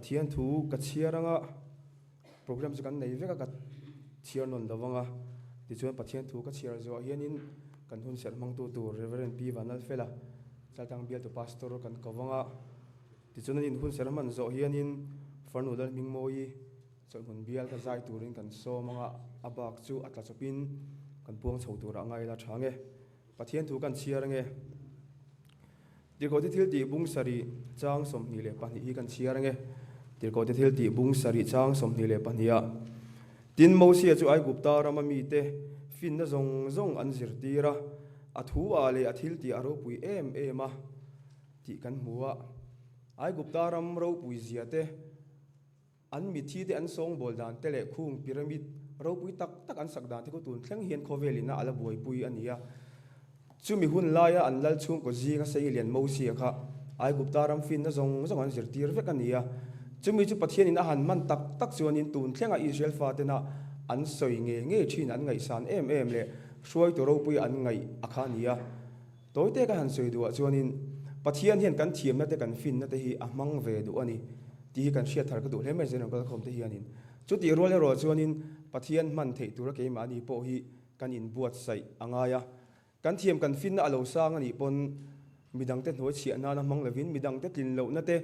Pathian thu ka chhiar anga program chu kan nei vek a, ka chhiar nawn lo vang a. Tichuan Pathian thu ka chhiar zuah hianin kan hun serh hmangtu tur Reverend Pi Vanlalfela Chaltang bialtu Pastor kan ko vang a. Tichuan an inhun serh hman zawh hianin Farnu Lalhmingmawii Chawlhhmun bial ka zai turin kan sawm anga a bak chu a tla chawpin kan puang chho turah ngai ila tha nge. Pathian thu kan chhiar ange. Tirhkohte thil tih bung sarih chang 22 hi kan chhiar ange. Tirhkohte thil tih bung sarih chang 22 ah Tin Mosia chu Aigupta rama mite finna zawng zawng an zirtir a, a thu ah leh a thil tih a ropui em em a tih kan hmu a. Aigupta ram ropui zia te, An mitthi te an sawngbawl dan te leh khung pyramid ropui tak tak an sak dan te khu tun thleng hian khawvel ina a la buaipui a ni a. Chumi hun laia an lal chhungkaw zinga sei lian Mosia kha Aigupta ram finna zawng zawng an zirtir vek a ni a. Chumi chu Pathianin a han hman tak tak chuanin tun thlenga Israel fatena an sawi ngei ngei thin an ngaihsan em em leh hruaitu ropui an ngaih a kha a ni a. Tawite ka han sawi duhah chuanin Pathian hian kan thiamna te kan finna te hi a hmang ve duh a ni tih hi kan hriat thar ka duh hle mai Zenrawn kalkhawm te hianin. Chutih rual erawh chuanin Pathian hman theih tura keimahni pawh hi kan inbuatsaih a ngai a. Kan thiam kan finna a lo sang a nih pawn midangte hnuai chhiah nana hmang lovin midangte tlin lohna te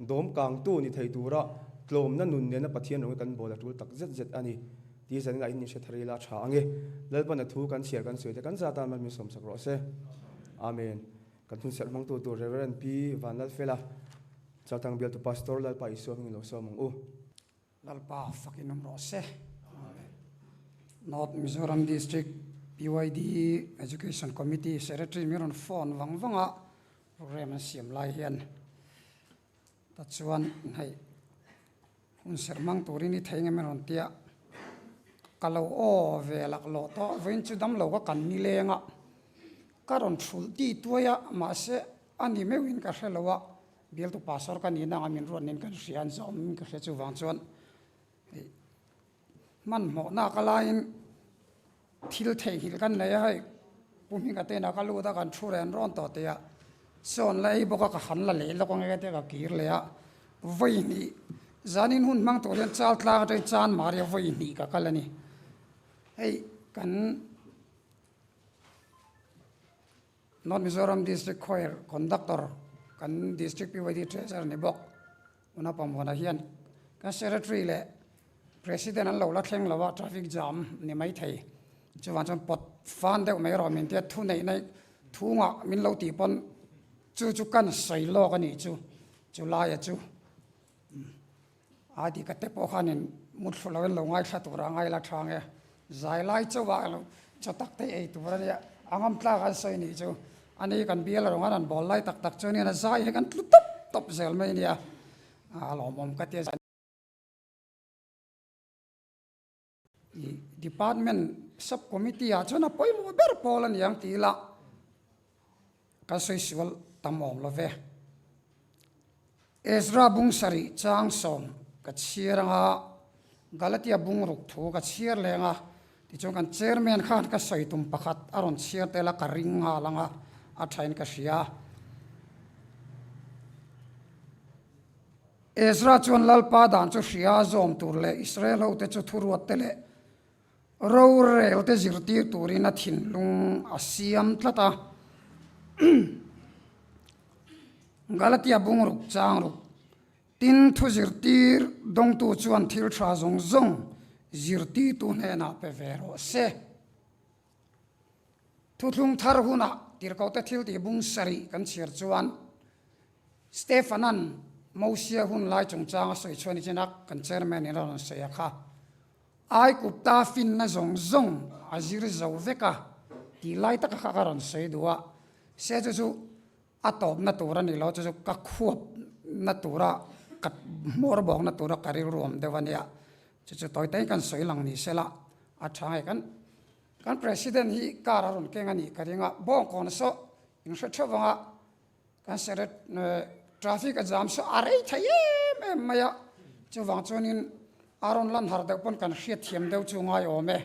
dawm kangtu ni thei tura tlawmna nun nena Pathian rawng hi kan bawl a tul tak zet zet a ni. Ti zanin ah in hre thar ila tha ange. Lalpan a thu kan chhiar kan sawi te kan za tan mal min sawmsak rawh se. Amen. Kan hun serh hmangtu tur Rev. Pi Vanlalfela, Chaltang bialtu Pastor Lalpa Isua hmingin lo sawm ang u. Lalpa fakin awm rawh se. Amen. North Mizoram District PYD Education Committee Secretary min rawn phone vang vang a, program an siam lai hian ta chuan hei hun serh hmang turin i thei nge min rawn tia ka lo aw ve lak lawh tawh vawiin chu damlo ka kan ni leng a ka rawn thulh ti tuai a mahse a ni meuhin ka hre lo a bialtu pastor ka nihna anga min ruat nen kan hria an zawm in ka hria chuvang chuan hei hmanhmawhna ka laiin Thil theihnghilh kan nei a hei, Pu Hminga te inah ka lut a, kan thu ren rawn tawh tih a sawn la ei bawk a, ka han la leh lawk ang e tia ka kir leh a, vawi hnih zanin hun hmang tur hian chal tlang atangin chan Maria vawi hnih ka kal a ni. Hei kan North Mizoram District Choir Conductor kan District PYD Treasurer ni bawk. Tuna pamhuna hian kan Secretary leh President an lo la thleng lo a, traffic jam ni mai thei. Chuvang chuan pawt fan deuh mai erawh min tia thu neihna thungah min lo tih pawn chu chu kan sawi lawk a nih chu, chu laia chu ID ka te pawh khanin mutthlu loin lo ngaithla tura ngai la thang e. Zai lai chauhah lo chaw tak te ei tur a nia, a ngam tlak an sawi nih chu. Ani kan bial rawng an an bawl lai tak tak chuan a zai hi kan tlu tawp tawp zel mai a nia, a lawmawm ka ti a. I department sub committee ah chuan a pawimawh ber pawl a ni ang tih ila kan sawi sual tam awm lo ve. Ezra bung sarih chang sawm ka chhiar anga Galatia bung ruk thu ka chhiar leng a, tichuan kan chairman khan ka sawi tum pakhat a rawn chhiar tel a, ka ring nghal anga a thain ka hria. Ezra chuan Lalpa dan chu hria a zawm tur leh Israel hote chu thuruat te leh rorel te zirtir turin a thinlung a siam tlat a. Galatia bung ruk chang ruk tin thu zirtir dawngtu chuan thil tha zawng zawng zirtirtu hnenah pe ve rawh se. Thuthlung thar hunah tirhkohte thil tih bung sarih kan chhiar chuan Stefanan Mosia hun lai chungchang a sawi chhuah ni chin a kan chairman in a rawn sawi a kha. Aigupta finna zawng zawng a zir zo vek a tih lai taka kha ka rawn sawi duh a, se chu chu a tawpna tur a ni lo, chu chu ka khuapna tura ka hmawr bawkna tura ka rilru awm deuh a nia, chu chu tawi takin kan sawi lang ni se la a tha nge kan kan president hi car a rawn keng a nih ka ring a, bawngkawn saw in hre theuh vang a kan seret traffic a jam saw a rei thei em em mai a, chuvang chuanin a rawn lan har deuh pawn kan hriatthiam deuh chu ngai awm e.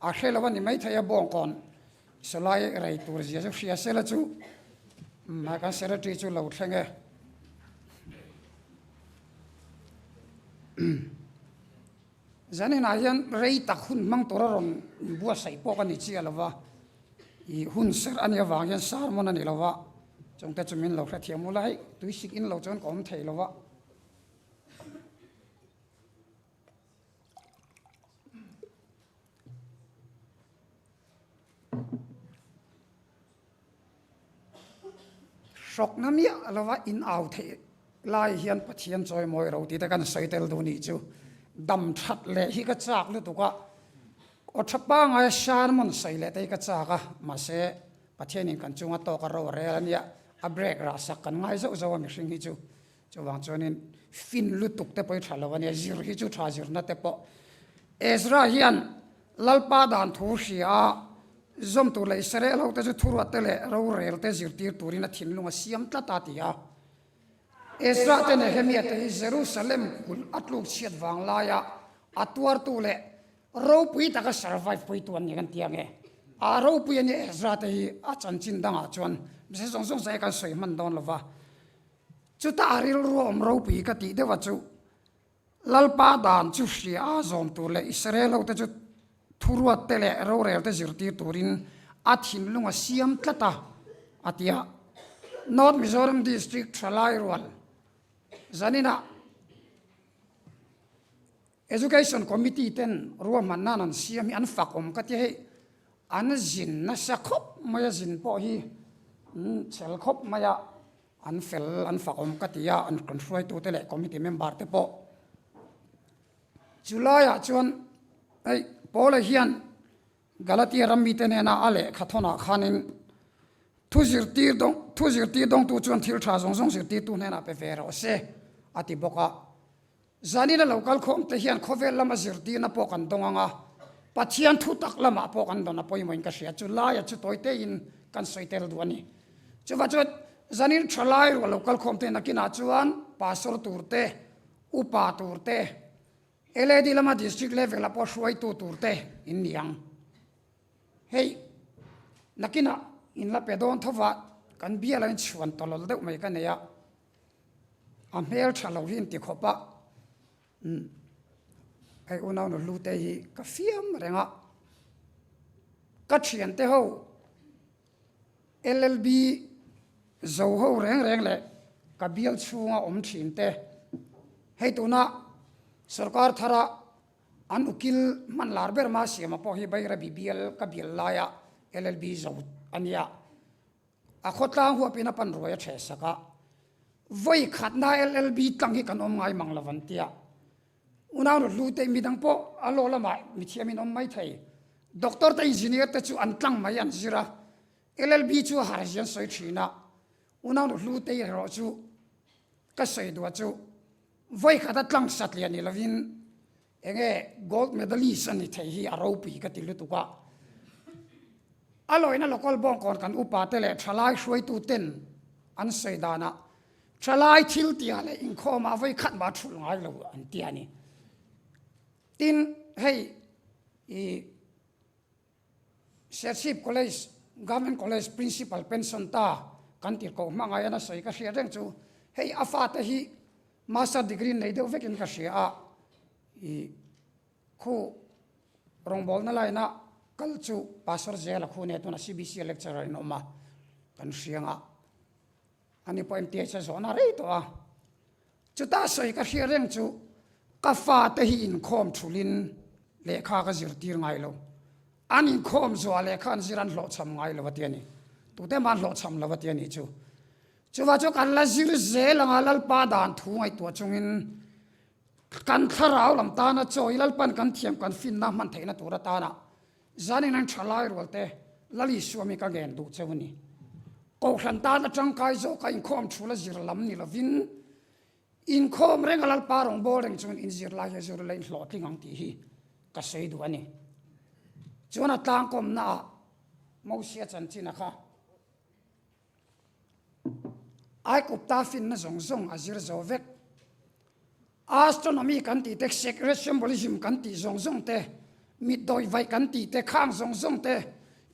A hre lo a ni maithei a bawngkawn sawlai rei tur zia chu hria sela chu kan secretary chu lo thleng e. Zaninah hian rei tak hun hmang tura rawn inbuatsaih pawh ka ni chiah lo va, ih hun serh a nih avang hian sermon a ni lo va, chungte chu min lo hrethiam ula hei tuisik in lo chuan ka awm thei lo va. Hrawkna miah lova in au theih lai hian Pathian chawimawi ro tih te kan sawi tel duh nih chu dam that leh hi ka chak lutuk a, aw tha pangai sermon sawi leh te hi ka chak a, mahse Pathianin kan chunga tawk a ro a rel a nia, a break rah sak kan ngai zauh zauh a mihring hi chu, chuvang chuanin fin lutuk te pawh hi tha lo a nia, zir hi chu tha zirna te pawh Ezra hian Lalpa dan thu hria a, zawm tur leh Israel hote chu thuruatte leh rorel te zirtir turin a thinlung a siam tlat a ti a. Ezra te Nehemia te hi Jerusalem kulh a tluk chhiat vang laia a tuartu leh ropui taka survive puitu an ni kan ti ange. A ropui a ni Ezra te hi a chanchin dangah chuan mihring zawng zawng zai kan sawi hman dawn lova. Chuta a rilru awm ropui ka tih deuh a chu Lalpa dan chu hria a zawm tur leh Israel hote chu thuruatte leh rorelte zirtir turin a thinlung a siam tlat a, a ti a. North Mizoram District thalai rual zaninah Education Committee ten ruahman nan an siam hi an fak awm ka ti hei. An zin nasa khawp mai a, zin pawh hi chhel khawp mai a. An fel, an fakawm ka ti a, an kan hruaitute leh committee member te pawh. Chu laiah chuan hei Paula hian Galatia ram mite nena a lehkha thawnah khanin thu zirtir dawng thu zirtir dawngtu chuan thil tha zawng zawng zirtirtu hnenah pe ve rawh se a ti bawk a. Zanina lo kal khawm te hian khawvel lama zirtirna pawh kan dawng ang a, Pathian thu tak lamah pawh kan dawn a pawimawhin ka hria. Chu laia chu tawi tein kan sawi tel duh a ni. Chuvah chuan zanin tha lai ruah lo kal khawm te nakinah chuan pastor tur te, upa tur te, LAD lama district level ah pawh hruaitu tur te in ni ang. Hei nakinah in la pe dawn thova kan bial a inchhuan tawlawl deuh mai ka nei a. A hmel tha lo hi inti khawp a, umm hei unau nu Hlute hi ka fiam reng a, ka thiante ho LLB zo ho reng reng leh ka bial chhunga awm thin te, hei tuna sorkar thara an ukil hman lar ber ma siama pawh hi Bairabi bial ka bial laia LLB zo a nia. A khawtlang huapin a pan ruai a ṭheh sak a, vawi khatna LLB tlang hi kan awm ngai mang lo an ti a. Unau nu hlu te midang pawh a law lamah mithiamin awm mai thei. Doctor te engineer te chu an tlang mai an zir a, LLB chu a har zian sawi ṭhin a. Unau nu hlu te erawh chu ka sawi duah chu vawi khata tlang satliah ni lovin Enge gold medalist a ni thei hi a ropui ka ti lutuk a. A lawina local bawngkawn kan upa te leh thalai hruaitu ten an sawi danah thalai thil tia leh inkhawm ah vawi khat mah thulh ngai lo an ti a ni. Tin, hei i Serchhip College, Government College Principal pension ta kan tirhkoh hmangaih a sawi ka hriat reng chu hei a fate hi Master degree nei deuh vekin ka hria a, i khu rawngbawlna line a kal chu Pastor Zela khu nia tuna CBC lecturer in awm a kan hriang a, ani pawh MTH a zawhna rei tawh a, chuta sawi ka hria reng chu ka fate hi inkhawm thulin lehkha ka zirtir ngai lo, an inkhawm zuah lehkha an zir an hlawhchham ngai lo a ti a ni, tute mah an hlawhchham lo a ti a nih chu. Chuvah chu kan la zir zel anga Lalpa dan thu ngaihtuah chungin kan thlarau lam tana chaw i Lalpan kan thiam kan finna hman theihna tur atana zanin an tha lai rual te Lal Isua mi ka ngen duh cheu a ni. Kohhran tana tangkai zawka inkhawm thu la zir lam ni lovin inkhawm renga Lalpa rawngbâwl reng chungin inzir lai hi zir ila inhlawhtling ang tih hi ka sawi duh a ni. Chuan a tlangkawmnaah Mosia chanchin a kha. Aikupta finna zawng zawng a zir zo vek. Astronomy kan tih te, sacred symbolism kan tih zawng zawng te, mitdawi vaih kan tih te, khang zawng zawng te,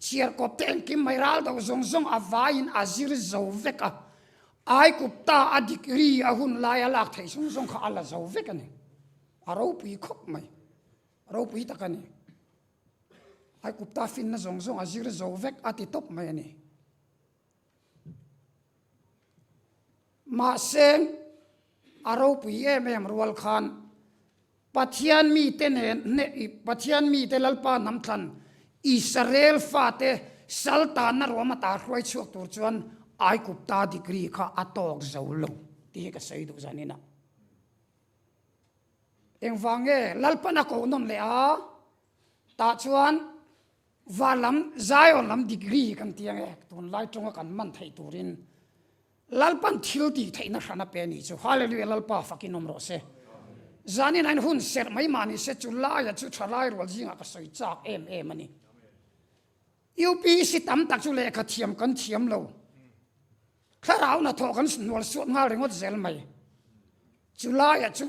chhiarkawp te engkim mai ral do zawng zawng a vaiin a zir zo vek a. Aikupta a degree a hun laia lak theih zawng zawng kha a la zo vek a ni. A ropui khawp mai. Ropui tak a ni. Aikupta finna zawng zawng a zir zo vek a ti tawp mai a ni. Mahse, a ropui em em rual khan Pathian mite nen Pathian mite Lalpa hnam thlan Israel fate sal tanna ruam ata hruai chhuak tur chuan Aikupta degree kha a tawk zo lo tih hi ka sawi duh zanin a. Engvang nge Lalpan a koh nawn leh a? Tah chuan van lam Zion lam degree kan ti ange tunlai tawnga kan man theih turin Lalpan thil tih theihna hran a pe a nih chu. Hallelujah Lalpa fakin awm rawh se. Zanin ain hun serh mai mah ni se chu laia chu tha lai rual zingah ka sawi chak em em a ni. UPC tam tak chu lehkha thiam kan thiam lo. Thlarau hnathawh kan hnual suat nghal ringawt zel mai. Chu laia chu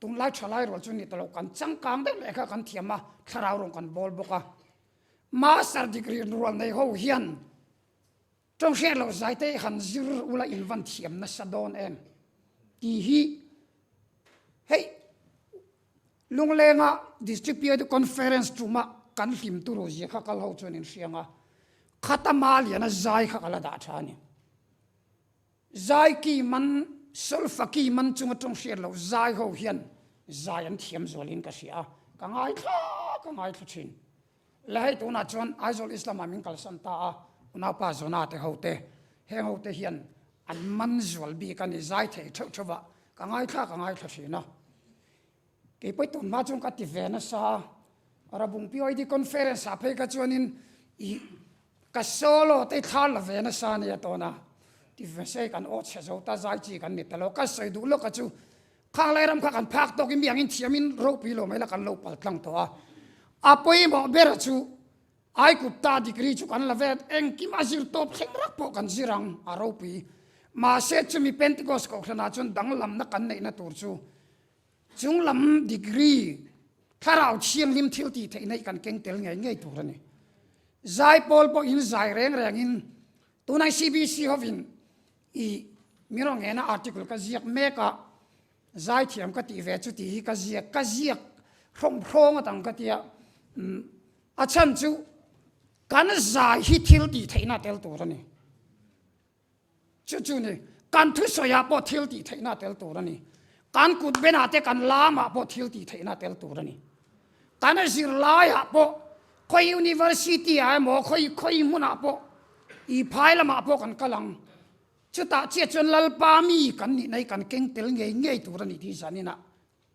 tunlai tha lai rual chu ni ta lo kan changkang deuh lehkha kan thiam a thlarau rawng kan bawl bawk a. Master degree rual nei ho hian Tawng hriat loh zaite i han zir ula in van thiam nasa dawn em tih hi hei Lunglenga District PID Conference tuma kan hlim turu zia kha kal ho chuan in hriang a, khata ma liana zai kha ka la dah tha a ni. Zai ki man, solfa ki man chunga tawng hriat loh zai ho hian zai an thiam zualin ka hria a, ka ngaithla ka ngaithla thin. Le hei tunah chuan Aizawl Islam ah min kalsan ta a, unaupa Zona te ho te, heng ho te hian an man zual bik a ni, zai thei theuh theuh a, ka ngaithla ka ngaithla thin a. Kei pawh tun hma chuan ka ti ve nasa a, Rabung PYD conference ah phei kha chuanin i ka solo te thla la ve nasa a nia tawn a, ti ve se kan aw chhe zo ta zai chi kan ni ta lo, ka sawi duh lawk a chu Khang lai ram kha kan phak tawkin mi angin thiamin ropui lo mai la kan lo pal tlang tawh a. A pawimawh ber chu Aikupta degree chu kan la vet, engkim a zir tawp thleng rak pawh kan zir ang a ropui. Mahse chumi Pentecost kohhranah chuan danglamna kan neihna tur chu chunglam degree thlarau thianghlim thil tih theihna hi kan keng tel ngei ngei tur a ni. Zaipawl pawh in zai reng rengin tunai CBC hovin I mi rawn ngena article ka ziak mek a, zaithiam ka tih ve chu tih hi ka ziak ka ziak hrawng hrawng atang ka tia a chhan chu kan zai hi thil tih theihna tel tur a ni. Chu chu ni kan thusawiah pawh thil tih theihna tel tur a ni. Kan kut benah te kan lamah pawh thil tih theihna tel tur a ni. Kan zirlaiah pawh khawi university ah emaw khawi khawi hmunah pawh i phai lamah pawh kan kal ang. Chutah chiah chuan Lalpa mi kan nih na hi kan keng tel ngei ngei tur a ni tih zaninah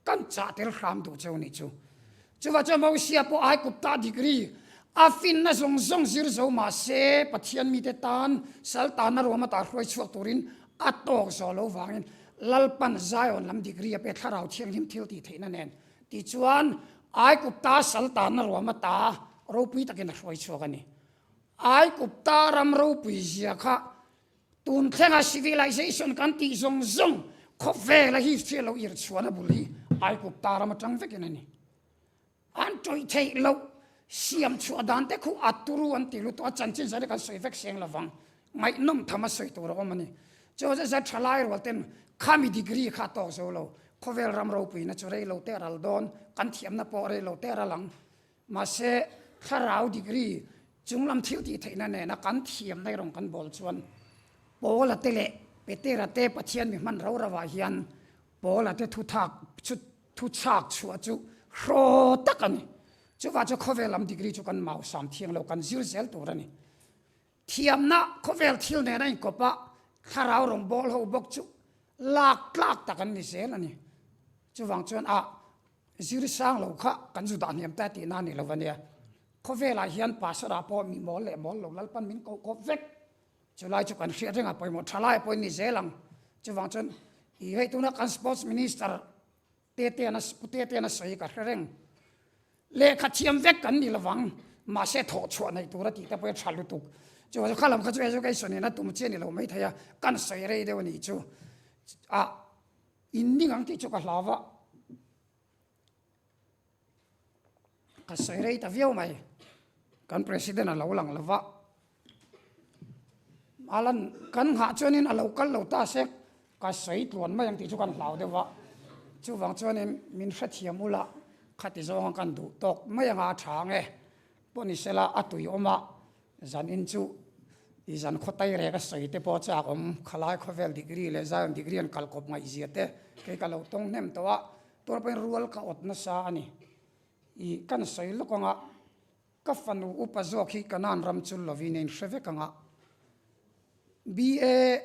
kan chah tel hram duh cheu nih chu. Chuvah chuan Mosia pawh Aigupta degree a finna zawng zawng zir zo mahse Pathian mite tan sal tanna ruam ata hruai chhuak turin a tawk zawh lo vangin Lalpan Zion lam degree a pe thlarau thianghlim thil tih theihna nen Tichuan, Aigupta sal tanna ruam ata ropui takin a hruai chhuak a ni. Aigupta ram ropui zia kha tun thlenga civilization kan tih zawng zawng khawvela history a lo ir chhuan a bul hi Aigupta ram atang vekin a ni. An tawih theih loh siam chhuah dan te khu a turu an ti lutuk a, chanchin zan hi kan sawi vek seng lovang. Ngaihnawm tham a sawi tur a awm a ni. Chu zet zet thalai rual ten khami degree kha a tawk zo lo. Khawvel ram ropuina chu rei lo te a ral dawn, kan thiamna pawh rei lo te a ral ang. Mahse, thlarau degree chunglam thil tih theihna nena kan thiamna erawh kan bawl chuan Paula te leh Petera te Pathian mi hman ro ro ah hian Paula te thuthak chu thuchhak chhuah chu hraw tak a ni. Chuvah chu khawvel lam degree chu kan mausam thiang lo, kan zir zel tur a ni. Thiamna khawvel thil nen a inkawp a, thlarau rawngbâwl ho bawk chu lâk tlâk tak an ni zel a ni. Chuvang chuan a zir sang lo kha kan zu dah hniam ta tihna a ni lo a nia. Khawvelah hian pastor-ah pawh mi mawl leh mawl lo Lalpan min koh kawp vek. Chulai chu kan hriat reng a pawimawh tha lai pawhin ni zel ang. Chuvang chuan i hei tuna kan sports minister Teteana Pu Teteana sawi ka hre reng. Lehkha thiam vek kan ni lovang, mahse thawh chhuah neih tur a tih te pawh hi a tha lutuk. Chuvang chu kha lam kha chu education in a tum chiah ni lo maithei a, kan sawi rei deuh a nih chu. A in ning ang tih chu ka hlau va. Ka sawi rei ta viau mai. Kan president a lo lang lo va. Alan kan nghah chuanin a lo kal lo ta se ka sawi tluan mai ang tih chu kan hlau deuh va. Chuvang chuanin min hrethiam ula khati zawnga kan duh tawk mai anga a tha ang e. Pawh ni sela a tui awm a, zan in chu i zan khaw tai rek a sawi te pawh chak awm, khalai khawvel degree leh Zion degree an kal kawp ngaihzia te kei ka lo tawng hnem tawh a, tunah pawhin rual ka awt nasa a ni. I kan sawi lawk anga ka fanu upa zawk hi Kanaan ram chul lovin a inhre vek anga BA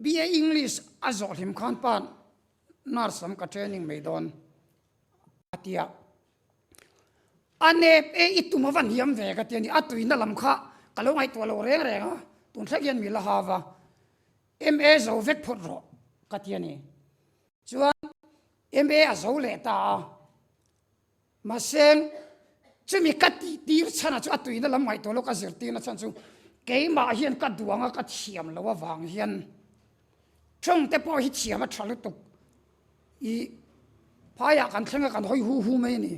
BA English a zawh hlim khan pa nurse lam ka training mai dawn a ti a. A nep e i tum a va hniam ve ka ti a ni. A tuina lam kha ka lo ngaihtuah lo reng reng a, tun thleng hian mi la hau va, MA zo vek phawt rawh ka ti a ni. Chuan MA a zo leh ta a, mahse chumi ka tih tir chhan a chu a tuina lam ngaihtuah lo ka zirtirna chhan chu keimah hian ka duang a ka thiam loh avang hian tawng te pawh hi thiam a tha lutuk. I phaiah kan thleng a kan hawi hu hu mai a ni.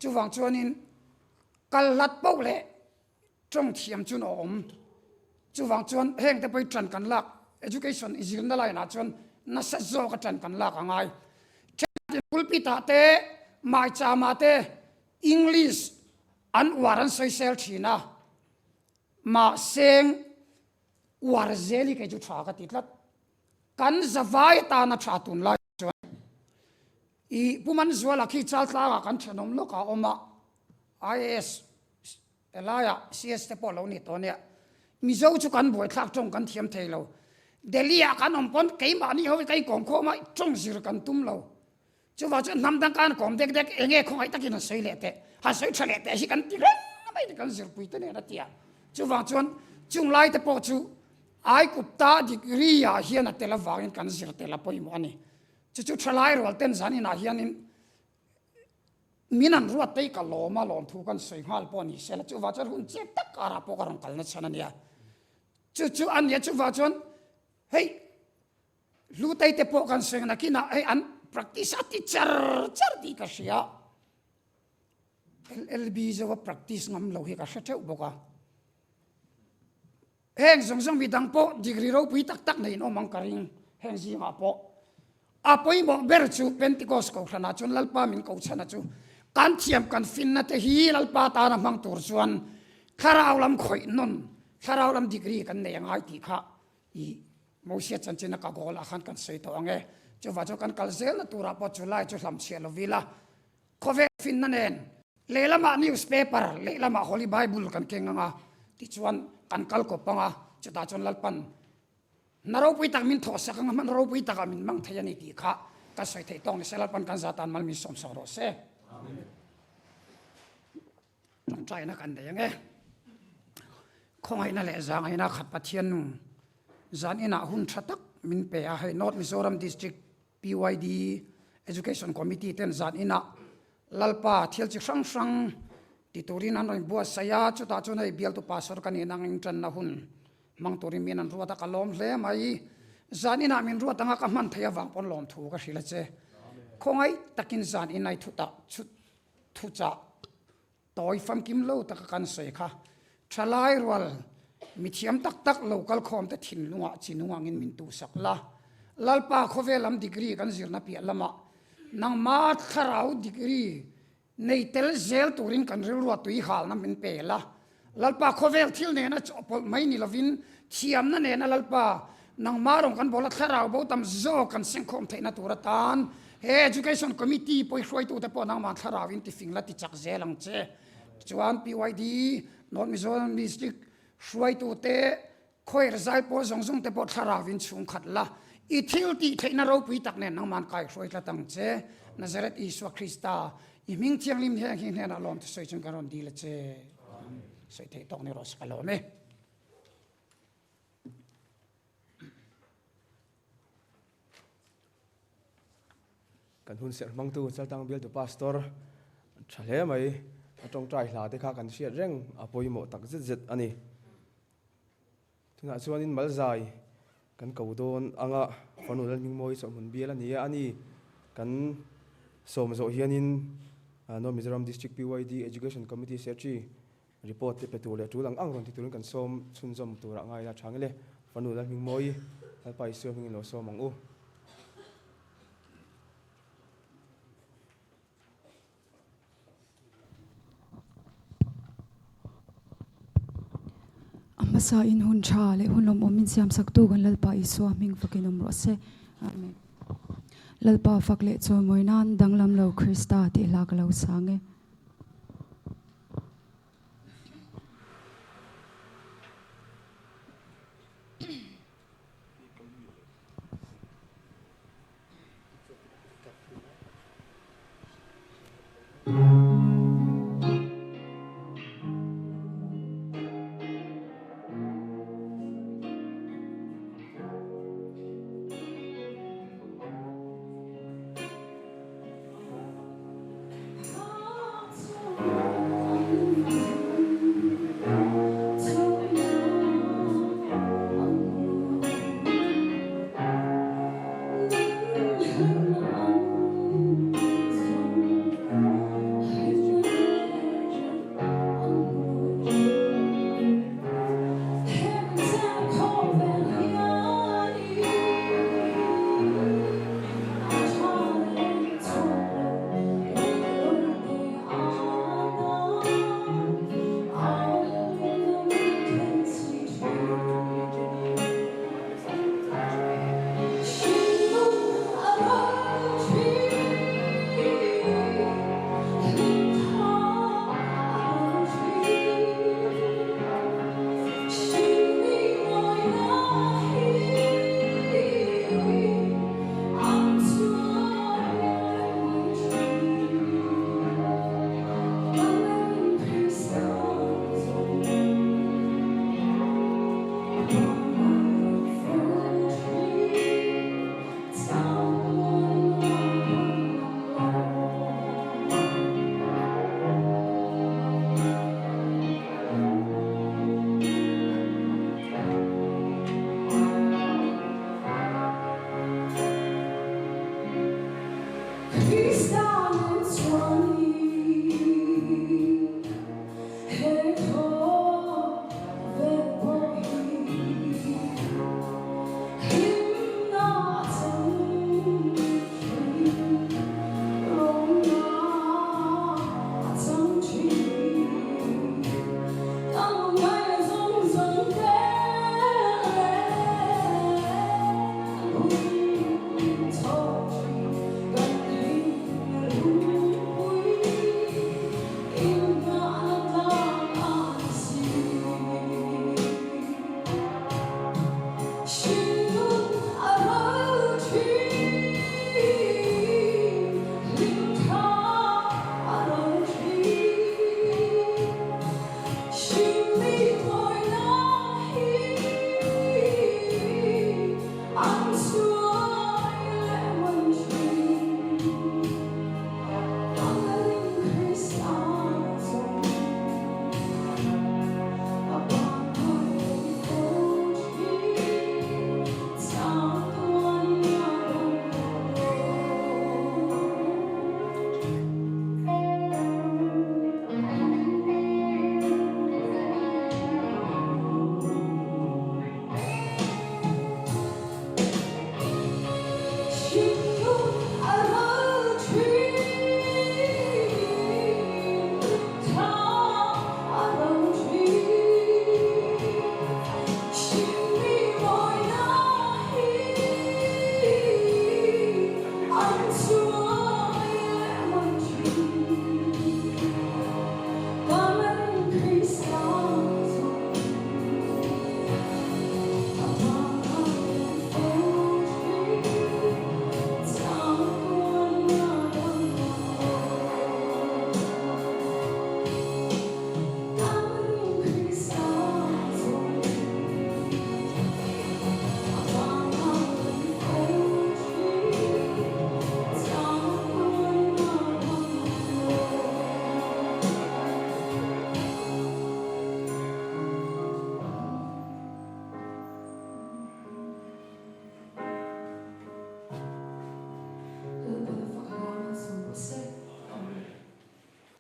Chuvang chuanin kal hlat poh leh tawng thiam chu a awm. Chuvang chuan heng te pawh hi tan kan lak education i zirna line ah chuan nasa zawk a tan kan lak a ngai. Thenkhatin pulpit ah te maicham ah te English an uar an sawisel thin a, mahse uar zel hi kei chu tha ka ti tlat. Kan zavai atana tha tunlai chuan i Pu Manzuala khi Chaltlangah kan thenawm lawk a awm a, IAS helaiah CS te pawh lo ni tawh nia. Mizo chu kan buaithlak tawng kan thiam thei lo. Delhi ah kan awm pawn keimahni ho hi ka inkawm khawm a, tawng zir kan tum lo. Chuvang chuan hnam dang kan kawm dek dek eng nge khawngaih takin han sawi leh teh, han sawi tha leh teh hi kan ti reng mai ni kan zirpui te nen a ti a. Chuvang chuan chung lai te pawh chu Aikupta degree ah hian a tel avangin kan zir tel a pawimawh a ni. Chu chu thalai rual ten zan inah hianin min an ruat te hi ka lawm a, lawmthu kan sawi nghal pawh ni se la, chuvang chuan hun chep tak karah pawh ka rawn kalna chhan a nia. Chu chu a nia, chuvang chuan hei Hlutei te pawh kan sawi nakinah hei an practice a ti char char tih ka hria. LLB zo a practice ngam lo hi ka hre theuh bawk a. Heng zawng zawng midang pawh degree ropui tak tak neiin awm ang ka ring heng zingah pawh. A pawimawh ber chu Pentecost kohhranah chuan Lalpa min kohchhana chu kan thiam kan finna te hi Lalpa tana hmang tur chuan thlarau lam khawih nawn thlarau lam degree kan nei angai tih kha I Mosia chanchin a ka goal ah khan kan sawi tawh ang e. Chuvah chuan kan kal zelna turah pawh chu lai chu hlamchhiah lo vil a. Khawvel finna nen lehlamah newspaper, lehlamah Holy Bible kan keng ang a, tichuan kan kal kawp ang a, chutah chuan Lalpan hna ropui tak min thawhsak ang a, hman ropui takah min mang thei a ni tih kha ka sawi theih tawk ni se. Lalpan kan zah tan mal min sawmsak rawh se. Amen. Tawngtaina kan nei ang e. Khawngaihna leh zangaihna khat Pathian nu zan inah hun tha tak min pe a, hei North Mizoram District PYD Education Committee ten zan inah Lalpa thil chi hrang hrang ti turin an rawn buatsaih a, chutah chuan hei bialtu pastor ka nih nangin tanna hun hmang turin min an ruat a, ka lawm hle mai. Zan inah min ruat anga ka hman theih avang pawn lawmthu ka hrilh a che. Khawngaih takin zan inai thutah Thuchah tawi famkim lo taka kan sawi kha thalai rual mithiam tak tak lo kal khawm te thinlungah chinung angin min tuhsak la. Lalpa khawvel lam degree kan zirna piah lamah nangma thlarau degree nei tel zel turin kan rilrua tui halna min pe la. Lalpa khawvel thil nena chawhpawlh mai ni lovin thiamna nena Lalpa nangmah rawng kan bawla thlarau bo tam zawk kan sengkhawm theihna tur atan he Education Committee pawi hruaitute pawh nangmah thlarau in tifing la ti chak zel ang che. Tichuan PYD North Mizoram District hruaitute Khawi zai pawl zawng zawng te pawh thlarau in chhung khat la, i thil tih theihna ropui tak nen nangman kai hruai tlat ang che. Nazareth Isua Krista, i hming thianghlim heng hi hnenah lawm te sawi chuan kan rawn dil a che. Sawi theih tawk ni rawh se ka lawm e. Kan hun serh hmangtu Chaltang bialtu Pastor tha hle mai, a tawngtai hla te kha kan hriat reng a pawimawh tak zet zet a ni. Tunah chuanin Malzai kan ko dawn anga Fanu Lalhmingmawi Chawhmun bial a ni a, ani kan sawm zawh hianin North Mizoram District PYD Education Committee Secretary report te pe tur leh tul ang ang rawn ti turin kan sawm chhunzawm turah ngai ila tha ngile Fanu Lalhmingmawi Lalpa Isua hmingin lo sawm ang u. hmasa in hun tha leh hun lawmawm min siam sak tu kan Lalpa Isua hming fakin awm rawh se. Amen. Lalpa fak leh chawimawi nan danglam lo Krista tih hla ka lo sang e.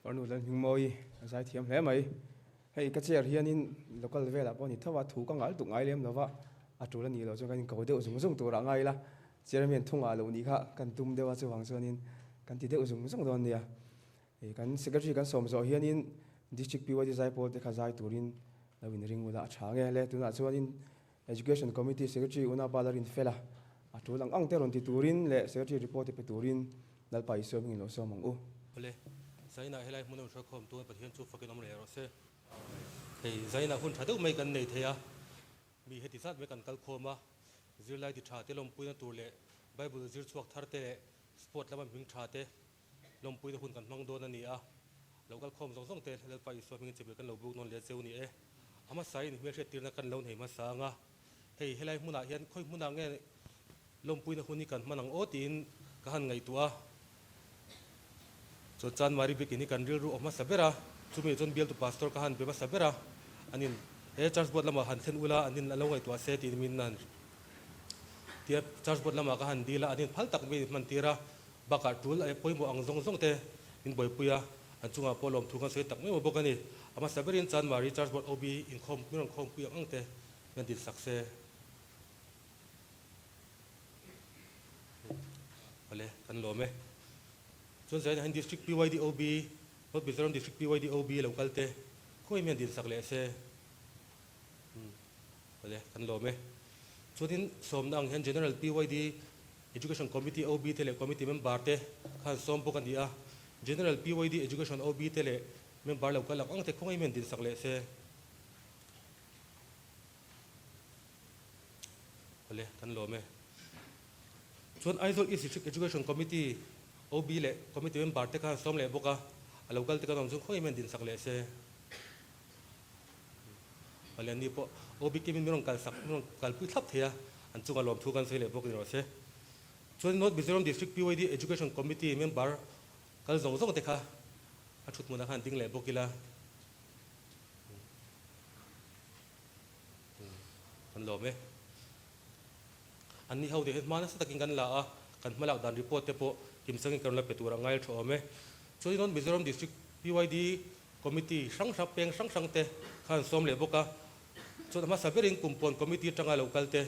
Farnu Lalhmingmawi a zai thiam hle mai. Hei ka chair hianin local velah pawh a ni tho a, thu ka ngal tuk ngai lem lova, a tul a nih loh chuan kan inko deuh zung zung turah ngai ila, chairman thungah loh nih kha kan tum deuh a, chuvang chuanin kan ti deuh zung zung dawn nia. Kan secretary kan sawm zawh hianin District PYD zaipawl te kha zai turin. Lo inring ula a tha nge le. Tunah chuanin Education Committee Secretary Unapa la rin fel a, a tul ang ang te rawn ti turin leh Secretary report te pe turin Lalpa Isua hmingin lo sawm ang u. Awle, Zainah helai hmun a inhruai khawm tuan Pathian chu fakin awm reh rawh se. Hei Zainah hun tha deuh mai kan nei thei a, mi heti zat mai kan kal khawm a, zirlai ti tha te lawmpuina tur leh Bible zir chhuak thar te leh sport lama hming tha te Lawmpuina hun kan hmang dawn a ni a, lo kal khawm zawng zawng te Lalpa Isua hmingin chibil kan lo buk nawn leh cheu ni e. A hmasain hmelhriattirna kan lo nei hmasa ang a, hei helai hmunah hian khawi hmunah nge lawmpuina hun hi kan hman ang aw tiin ka han ngaihtuah a. Chuan Chanmari biakin hi kan rilru awm hmasa ber a, chumi chuan bialtu pastor ka han be hmasa ber a, anin he church board lamah han thlen ula anin a lo ngaihtuah se tiin min han tia church board lamah ka han dil a, anin phal tak min hman tir a. Bakah tul a pawimawh ang zawng zawng te min buaipui a, an chungah pawh lawmthu kan sawi tak mai maw bawk a ni. A hmasa berin Chanmari Church Board OB inkhawm min rawn khawmpui ang ang te min din sak se. Awle, kan lawm e. Chuan zainah hian District PYD OB, North Mizoram District PYD OB lo kal te khawi mian din sak leh se. Awle, kan lawm e. Chuanin sawmna ang hian General PYD Education Committee OB te leh Committee member te khan sawm bawk a ni a. General PYD Education OB te leh member lo kal ang ang te khawngaih hian dinsak leh se. Awle, kan lawm e. Chuan Aizawl East District Education Committee OB leh Committee member te khan sawm leh bawk a, a lo kal te kan awm chuan khawngaih hian dinsak leh se. Palian ni pawh OB Kim in min rawn kalsak, min rawn kalpui thlap thei a, an chunga lawmthu kan sawi leh bawk ni rawh se. Chuan North Mizoram District PYD Education Committee member kal zawng zawng te kha a thut hmunah khan ding leh bawk ila kan lawm e. An ni ho te hian hma nasa takin kan la a, kan hmalak dan report te pawh kimchangin kan rawn la pe tur a ngai tha awm e. Chuan North Mizoram District PYD Committee hrang hrang peng hrang hrang te khan sawm leh bawk a, chuan a hmasa berin kum pawn committee atanga lo kal te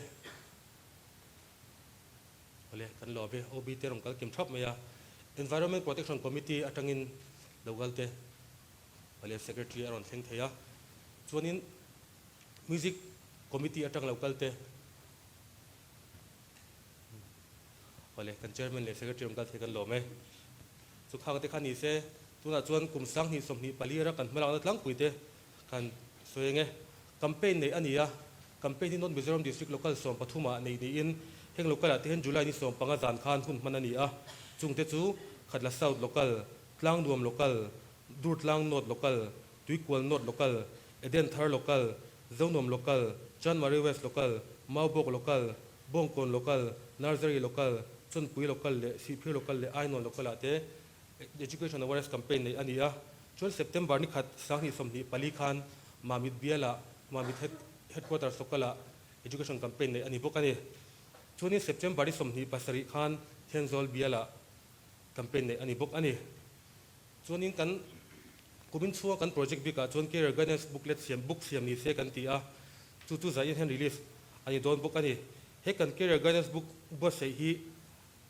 awle kan lawm e, OB te rawn kal kim thap mai a, Environment Protection Committee atangin lo kal te awle Secretary a rawn thleng thei a, chuanin Music Committee atang lo kal te awle kan Chairman leh Secretary rawn kal thei kan lawm e, chu khang te kha ni se. Tunah chuan kum 2024 a kan hmalakna tlangpui te kan sawi eng e. Campaign neih a ni a, campaign hi North Mizoram District Local 13 ah neih niin heng local ah te hian July ni 15 zan khan hun hman a ni a, chungte chu Khatla South Local, Tlangnuam Local, Durtlang North Local, Tuikual North Local, Edenthar Local, Zonuam Local, Chanmari West Local, Maubawk Local, Bawngkawn Local, Nursery Local, Chawnpui Local leh Sihphir Local leh Ainawn Local ah te Education Awareness Campaign neih a ni a, chuan September ni khat 2024 khan Mamit bialah Mamit Headquarters Local-ah Education Campaign neih a ni bawk a ni. Chuanin September ni 27 khan Thenzawl bialah campaign neih a ni bawk a ni. Chuanin kan kumin chhunga kan project bikah chuan Career Guidance Booklet siam book siam ni se kan ti a, chu chu zaiin hian release a ni dawn bawk a ni. He kan Career Guidance Book buatsaih hi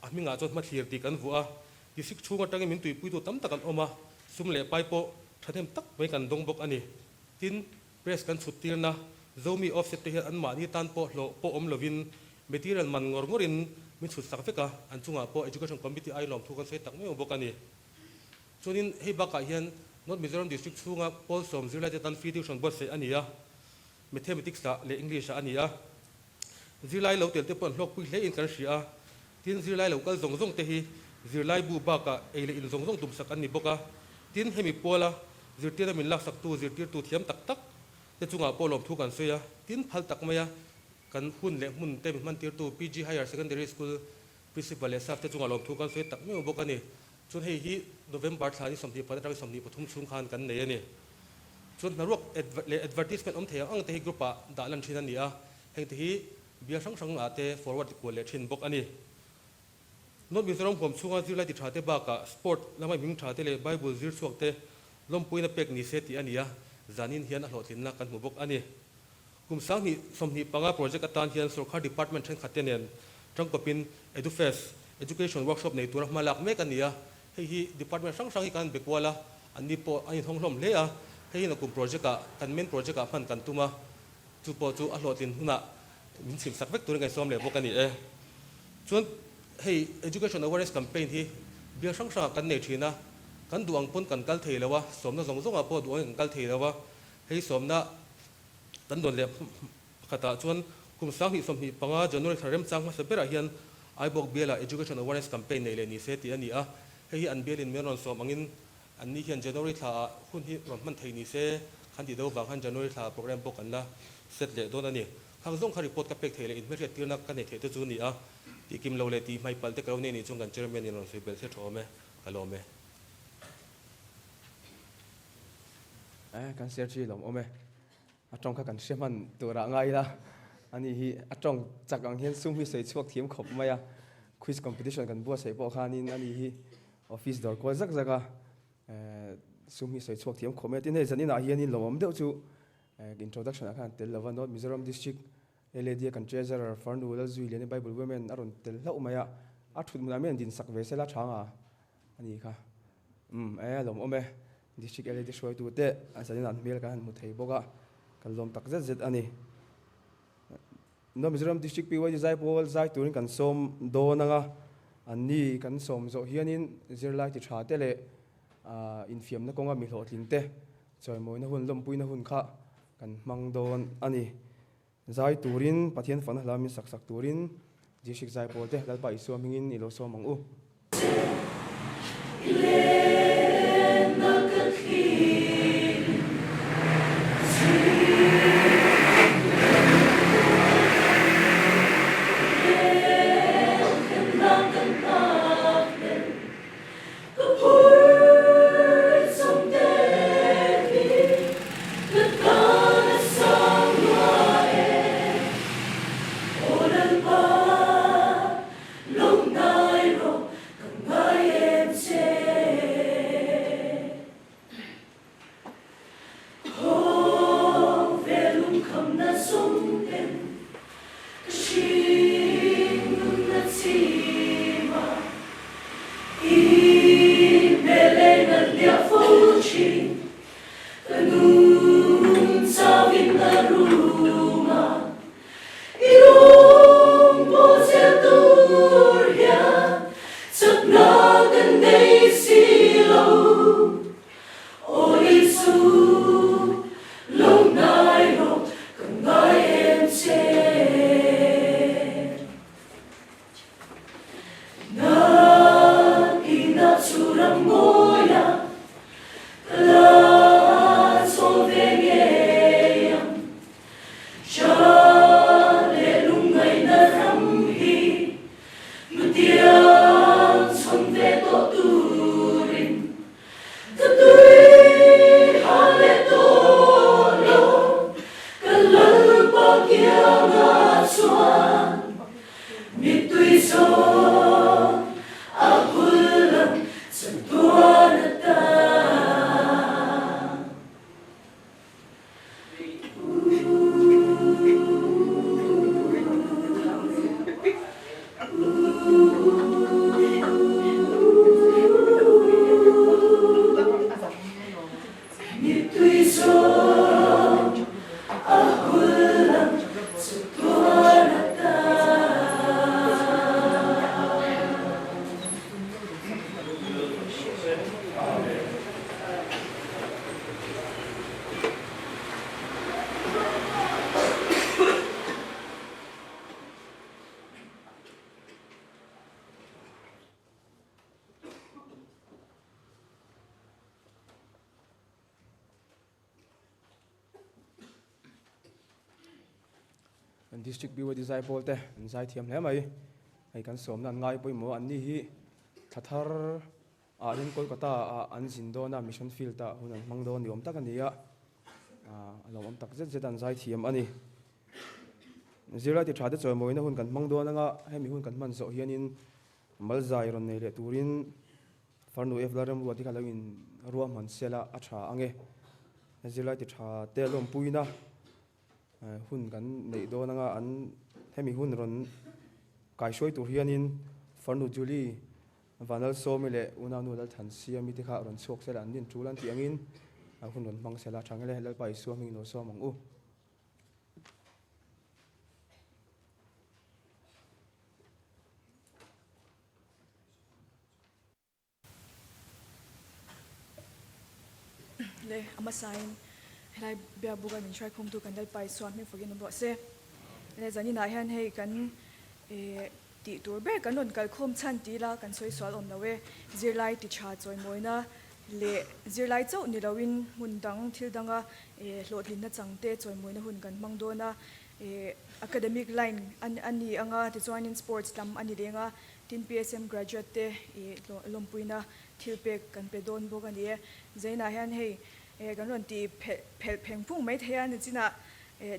A hmingah chuan hmathlir tih kan vuah a, district chhung atangin min tuipuitu tam tak an awm a, sum leh pai pawh thahnem tak mai kan dawng bawk a ni. Tin, press kan chhut tirna Zomi offset te hian anmahni tan pawh hlawh pawh awm lovin material man ngawr ngawrin min chhut sak vek a, an chungah pawh Education Committee ai lawmthu kan sawi tak mai bawk a ni. Chuanin hei bakah hian North Mizoram District chhunga pawl sawm zirlaite tan free tuition buatsaih a ni a, Mathematics ah leh English ah a ni a. Zirlai lo tel te pawh an hlawkpui hle in kan hria a, tin zirlai lo kal zawng zawng te hi zirlai bu bakah ei leh in zawng zawng tumsak an ni bawk a, tin hemi puala zirtirna min laksaktu zirtirtu thiam tak tak te chungah pawh lawmthu kan sawi a, tin phal tak maia kan hun leh hmun te min hmantirtu PG Higher Secondary School Principal leh staff te chungah lawmthu kan sawi tak meuh bawk a ni. Chuan hei hi November thla ni 24 atanga 23 chhung khan kan nei a ni. Chuan hnaruak leh advertisement awm thei ang ang te hi group ah dah lan thin a ni a, heng te hi bial hrang hrang ah te forward kual leh thin bawk a ni. North Mizoram huam chhunga zirlai ti tha te bakah sport lama hming tha te leh Bible zir chhuak te lawmpuina pek ni se tih a ni a, zanin hian a hlawhtlinna kan hmu bawk a ni. Kum 2025 project atan hian sorkar department thenkhat te nen tangkawpin Edufest, Education Workshop nei tura hma lak mek a ni a, hei hi department hrang hrang hi kan be kual a, anni pawh an inhawng hlawm hle a. Hei hi nakum project ah kan main project ah hman kan tum a, chu pawh chu a hlawhtlin hunah min chhim sak vek turin kan sawm leh bawk a ni e. Chuan hei Education Awareness Campaign hi bial hrang hrangah kan nei thin a, kan duh ang pawn kan kal thei lo a, sawmna zawng zawngah pawh duh angin kan kal thei lo a, hei sawmna kan dawn leh pakhatah chuan kum 2025 January thla remchang hmasa berah hian Aibawk bialah Education Awareness Campaign nei leh ni se tih a ni a, hei hi an bialin min rawn sawm angin An ni hian January thla ah hun hi rawn hman thei ni se, khan tih deuh vang khan January thla ah program pawh kan la set leh dawn a ni. Khang zawng kha report ka pek theih leh inhmelhriat tirna ka neih theih te chu a ni a, tih kim lo leh tih hmai palh te ka lo nei nih chuan kan chairman in rawn sawi belh se tha awm e, ka lawm e. Eh, kan share chi lawm awm e. A tawng kha kan hre hman tur ah ngai ila, ani hi a tawng chak ang hian sum hi sawi chhuak thiam khawp mai a, quiz competition kan buatsaih pawh khanin ani hi office dawr kual zak zak a, sum hi sawi chhuak thiam khawp mai a. Tin hei zanin ah hianin lawmawm deuh chu introduction ah khan an tel lo va, North Mizoram District LAD a kan Treasurer Farnu Lalzui Liani Bible Women a rawn tel hlauh mai a, a thut hmunah mian din sak ve sela tha nga a ni kha. Umm e lawmawm e. District LAD hruaitute an zanin an hmel kan han hmu thei bawk a, kan lawm tak zet zet a ni. North Mizoram District PYD Zaipawl zai turin kan sawm dawn ang a, an ni kan sawm zawh hianin zirlai ti tha te leh infiamna kawnga mi hlawhtling te chawimawina hun lawmpuina hun kha kan hmang dawn a ni. Zai turin Pathian fana hla min sak sak turin District Zaipawl te Lalpa Isua hmingin i lo sawm ang u. Kan District BYD Zaipawl te an zai thiam hle mai. Hei kan sawmna an ngai pawimawh an ni hi thla thar ah hian Kolkata ah an zin dawn a, Mission Field ah hun an hmang dawn ni awm tak a ni a, a lawmawm tak zet zet an zai thiam a ni. Zirlai ti tha te chawimawina hun kan hmang dawn anga hemi hun kan hman zawh hianin Malzai rawn nei leh turin Farnu Evla Remruati kha lo in ruahman sela a tha ang e. Zirlai ti tha te lawmpuina hun kan neih dawn anga an hemi hun rawn kaihruai tur hianin Farnu Julie Vanlalsawmi leh Unaunu Lalthansiami te kha rawn chhuak sela an din tul an tih angin. Hun rawn hmang sela tha ngele Lalpa Isua hming lo sawm ang u. Le a hmasain helai biak buka min hruai khawmtu kan Lalpa Isua hming fakin awm rawh se. Le zaninah hian hei kan eh tih tur ber kan rawn kal khawm chhan ti ila kan sawi sual awm lo e. Zirlai ti tha chawimawina leh zirlai chauh ni loin hmun dang thil danga eh hlawhtlinna changte chawimawina hun kan hmang dawn a. Eh academic line a ni anga tichuanin sports lam a ni leng a. Tin PSM graduate te i lawmpuina thil pek kan pe dawn bawk a ni e. Zainah hian hei kan rawn ti phelh pheng phung mai thei a, nichinah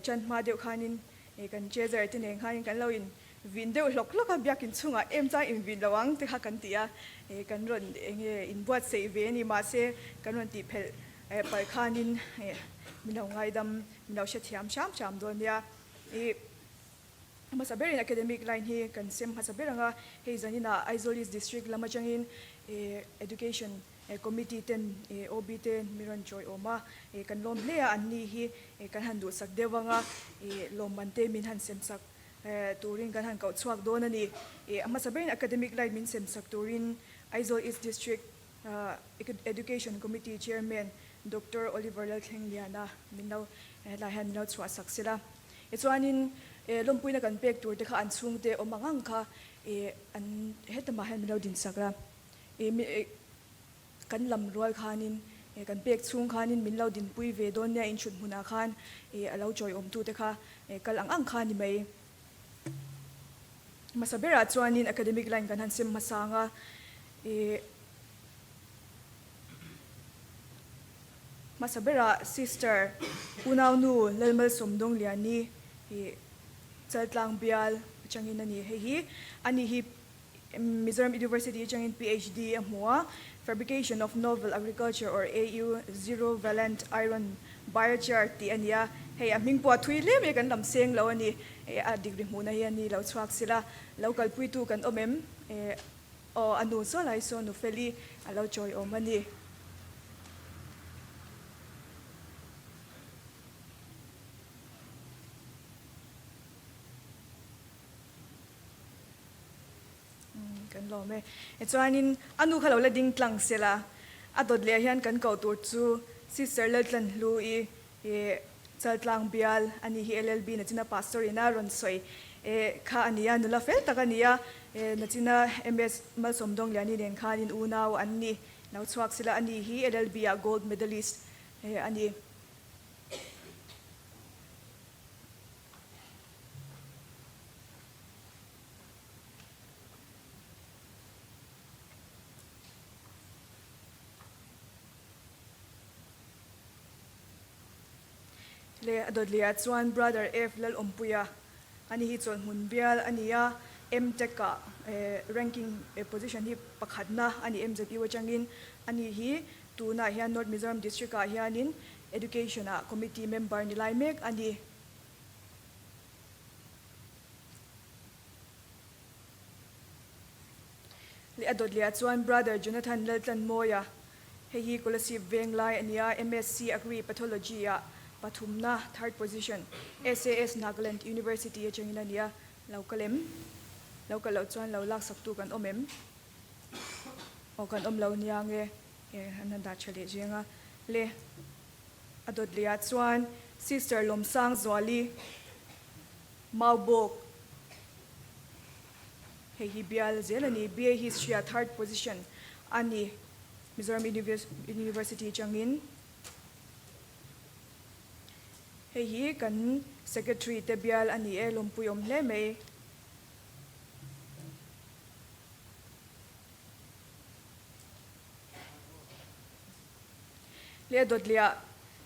chan hma deuh khanin kan treasurer te nen khanin kan lo in vin deuh hlawk hlawk a, biakin chhungah em chang in vin lo ang te kha kan ti a, kan rawn enge in buatsaih ve a ni mahse kan rawn tih phelh palh khanin min lo ngaidam min lo hrethiam hram hram dawn nia. Hmasa berin academic line hi kan sem hmasa ber ang a, hei zaninah Aizawl East District lam atangin Education Committee ten OB te min rawn chawiawm a, kan lawm hle a, anni hi kan han duhsak deuh ang a, lawmman te min han semsak turin kan han koh chhuak dawn a ni. A hmasa berin academic line min semsak turin Aizawl East District Education Committee Chairman Doctor Oliver Lalthlengliana min lo hetlai hian min lo chhuahsak sela. Tichuanin lawmpuina kan pek tur te kha an chhungte awm ang ang kha an hetamah hian min lo dinsak la. Kan lam rual khanin kan pek chhung khanin min lo dinpui ve dawn nia inchhut hmunah khan a lo chawiawmtu te kha kal ang ang kha ni mai. Hmasa berah chuanin academic line kan han sem hmasa ang a. Hmasa berah Sister Unaunu Lalmalsawm Dawngliani hi Chaltlang bial atangin a ni. Hei hi ani hi Mizoram University atangin PhD a hmu a, Fabrication of Novel Agriculture or AU Zero Valent Iron Biochar tih a ni a. Hei a hming pawh a thui hle mai a, kan lam seng lo a ni. A degree hmuhna hi a ni lo chhuak sila. Lo kalpuitu kan awm em? Aw, a nu saw lai saw nu Feli a lo chawiawm a ni. Kan lawm e. Chuanin a nu kha lo la ding tlang sela, a dawt leh hian kan koh tur chu Sister Laltlanhlu-i Chaltlang bial a nih hi LLB Nachina Pastor in a rawn sawi kha a ni a, nula fel tak a ni a, Nachina MS Malsawm Dawngliani nen khanin unau an ni lo chhuak sila a ni hi LLB ah Gold Medalist a ni. Leh a dawt leh ah chuan Brother F Lalawmpuia a ni hi chawlhmun bial a ni a, M-Tech ah ranking position hi pakhatna a ni MZU atangin a ni hi tunah hian North Mizoram District ah hianin Education ah Committee member ni lai mek a ni. Leh a dawt leh ah chuan Brother Jonathan Laltlanmawia Hei hi Kolasib veng lai a nia, MSc Agri Pathology ah pathumna, third position, SAS Nagaland University atangin a nia, lo kal em? Lo kal loh chuan lo laksaktu kan awm em? Aw kan awm lo nia nge an han dah tha leh zeng a. Le a dawt leh ah chuan Sister Lawmsang Zuali Maubawk Hei hi bial zel a ni. BA History ah third position a ni Mizoram University atangin. Hei hi kan Secretary te bial a ni e, lawmpui awm hle mai. Leh dawtliah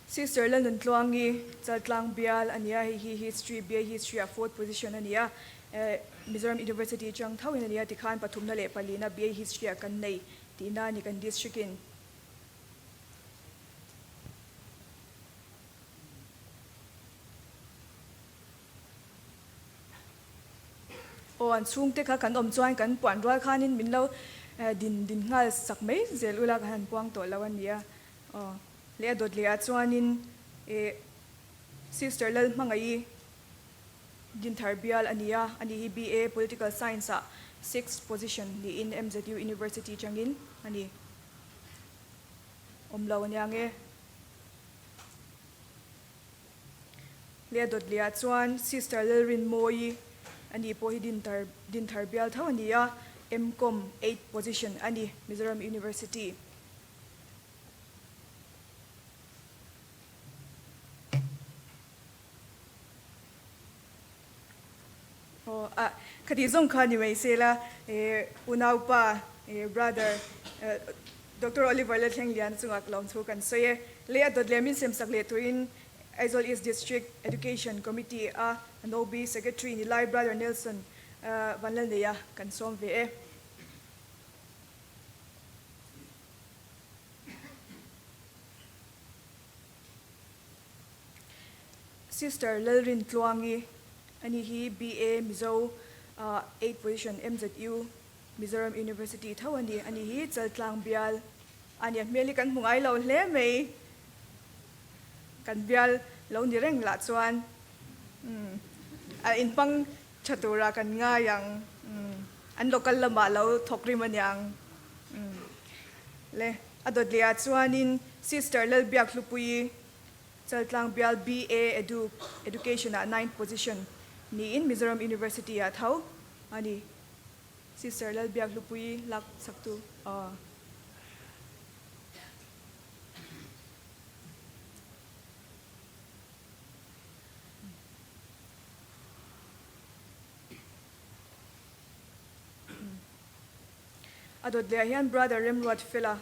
Sister Lalnuntluangi Chaltlang bial a ni a, hei hi History, BA History ah fourth position a ni a, Mizoram University atang tho in a ni a, tikhan pathumna leh palina BA History ah kan nei tihna a ni kan district in. Aw an chhungte kha kan awm chuan kan puan rual khanin min lo din din nghal sak mai zel ula kan han puang tawh lo a nia. Aw. Leh a dawt leh ah chuanin eh Sister Lalhmangaih-i Dinthar bial a ni a, ani hi BA Political Science ah sixth position niin MZU University changin a ni. Awm lo ania nge? Leh a dawt leh ah chuan Sister Lalrinmawii ani pawh hi Dinthar Dinthar bial tho a ni a, M.Com eighth position a ni Mizoram University. Aw a khati zawng kha ni mai se la eh unaupa eh brother eh Doctor Oliver Lalthlengliana chungah ka lawmthu kan sawi e. Lei a dawt leh min semsak leh turin Aizawl East District Education Committee a NOB Secretary ni lai Brother Nelson Vanlalneia kan sawm ve e. Sister Lalrin Tluangi, ani hi BA Mizo ah eight position MZU, Mizoram University tho a ni. Ani hi Chaltlang bial a ni. A hmel hi kan hmu ngai lo hle mai. Kan bial lo ni reng lah chuan a inhmang tha tura kan ngai ang. An local lamah lo thawk rim a niang. Le a dawt leh ah chuanin Sister Lalbiak Hlupuii Chaltlang bial BA Edu Education ah ninth position niin Mizoram University ah tho a ni. Sister Lalbiak Hlupuii lak saktu aw. A dawt leh ah hian Brother Remruat Fela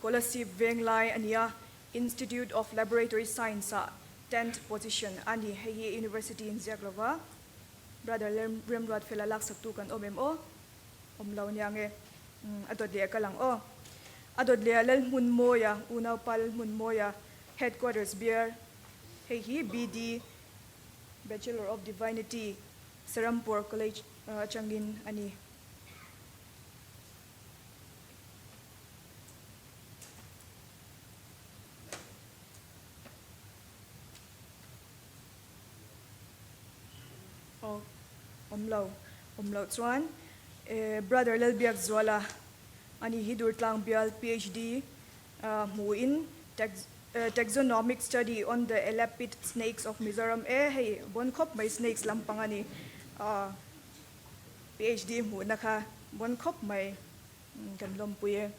Kolasib Venglai a ni a, Institute of Laboratory Science ah tenth position a ni. Hei hi University in ziak lova Brother Remruat Fela laksaktu kan awm em aw? Awm lo nia nge? A dawt leh a kal ang aw. A dawt leh ah Lalhmunmawia, unaupa Lalhmunmawia, Headquarters Biar, hei hi BD, Bachelor of Divinity, Serampore College atangin a ni. Aw, awm lo, awm loh chuan Brother Lalbiakzuala ani hi Durtlang bial PhD hmuin Taxonomic study on the elapid snakes of Mizoram e hei bon khawp mai snakes lampang a ni. PhD hmuhna kha bon khawp mai kan lawmpui e.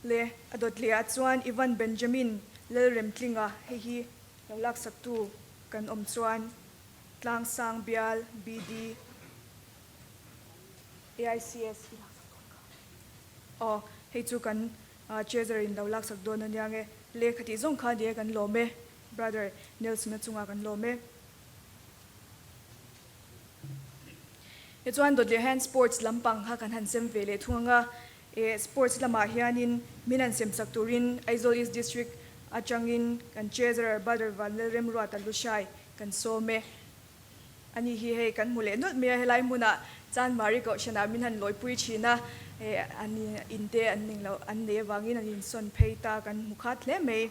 Le a dawt leh ah chuan Ivan Benjamin Lalremtlinga hei hi lo laksaktu kan awm chuan Tlangsang Bial BD AICS i laksak dawn kha. Aw hei chu kan Treasurer in lo laksak dawn ania nge. Lehkha tih zawng kha nia kan lawm e. Brother Nelson-a chungah kan lawm e. Tichuan dawt leh hian sports lampang kha kan han sem ve leh thung anga e sports lamah hianin min han sem sak turin Aizawl East District atangin kan Treasurer Brother Vanlalremruata Lushai kan sawm e. Ani hi hei kan hmu leh nawlh mai a, helai hmunah Chanmari Kohhranah min han lawipui thin a, an in te an ning loh an nei avangin an insawn phei ta kan hmu khat hle mai.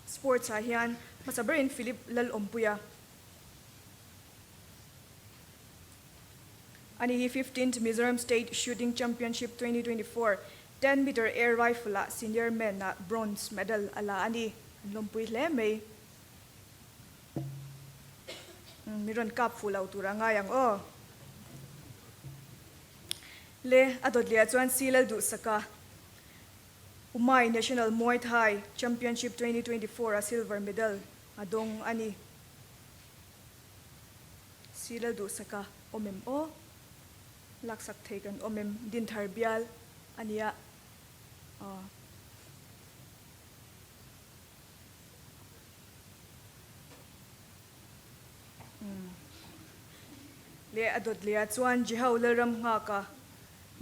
Sports ah hian hmasa berin Philip Lalawmpuia ani hi 15th Mizoram State Shooting Championship 2024 10 meter air rifle ah senior men ah bronze medal a la a ni. An lawmpui hle mai. Mi rawn kap fuh lo tur a ngai ang aw. Le a dawt leh ah chuan Si Lalduhsaka Umai National Muay Thai Championship 2024 a silver medal a dawng a ni. Si Lalduhsaka awm em aw? Laksak thei kan awm em? Dinthar bial a nia aw. Leh a dawt leh ah chuan Jeho Lalram nghaka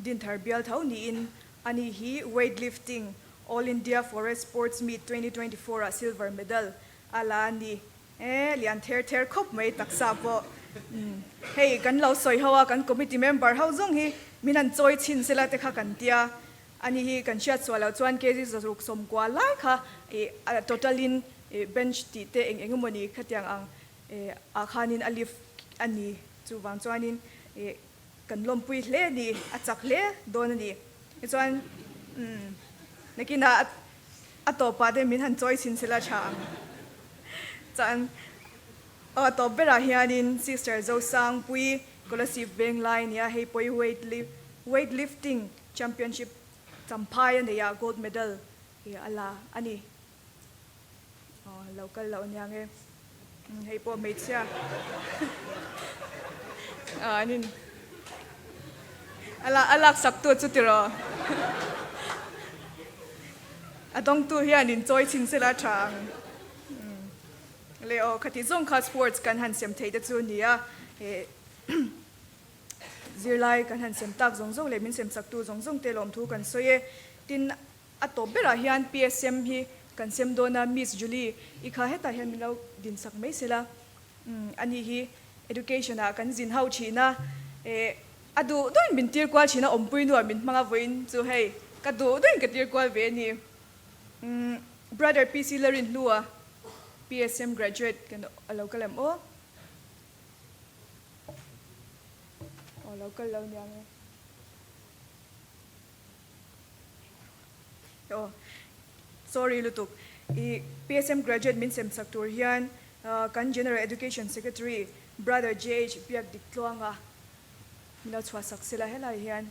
Dinthar bial tho niin ani hi Weightlifting All India Forest Sports Meet 2024 ah silver medal a la a ni. E, lian ther ther khawp mai taksa pawh. Hei kan lo sawi ho a, kan committee member ho zawng hi min han chawi chhin sela te kha kan tia. Ani hi kan hriat suah loh chuan kg 190 lai kha ih total in bench tih te eng eng emawni khatiang ang ah khanin a lift a ni. Chuvang chuanin ih kan lawmpui hle a ni, a chak hle dawn a ni. Tichuan umm nakinah a tawpah te min han chawi chhin sela tha ang. Chuan aw a tawp berah hianin Sister Zosangpuii Kolasib Venglai nia hei pawi weight lift weight lifting championship champhai a neih ah gold medal a la a ni. Aw lo kal loh ania nge hei pawh hmeichhia an in a lak sak tu chu tiraw a dawngtu hian in chawi chhin sela tha ang le aw khati zawng kha sports kan han sem thei te chu nia zirlai kan han sem tak zawng zawng leh min sem sak tu zawng zawng te lawmthu kan sawi e tin A tawp berah hian PSM hi kan sem dawn a, Miss Julie i kha hetah hian min lo din sak mai sela. Umm ani hi education ah kan zin ho thin a, eh a duh duhin min tir kual thin a, awmpui nuam min hmang a vawiin chu hei ka duh duhin ka tir kual ve a ni. Umm Brother PC Larin hlua PSM graduate kan a lo kal em aw? Aw lo kal lo niang e. Aw sorry lutuk i PSM graduate min sem chak tur hian kan General Education Secretary Brother JH Biak Dik Tluanga min lo chhuah sak sela helai hian.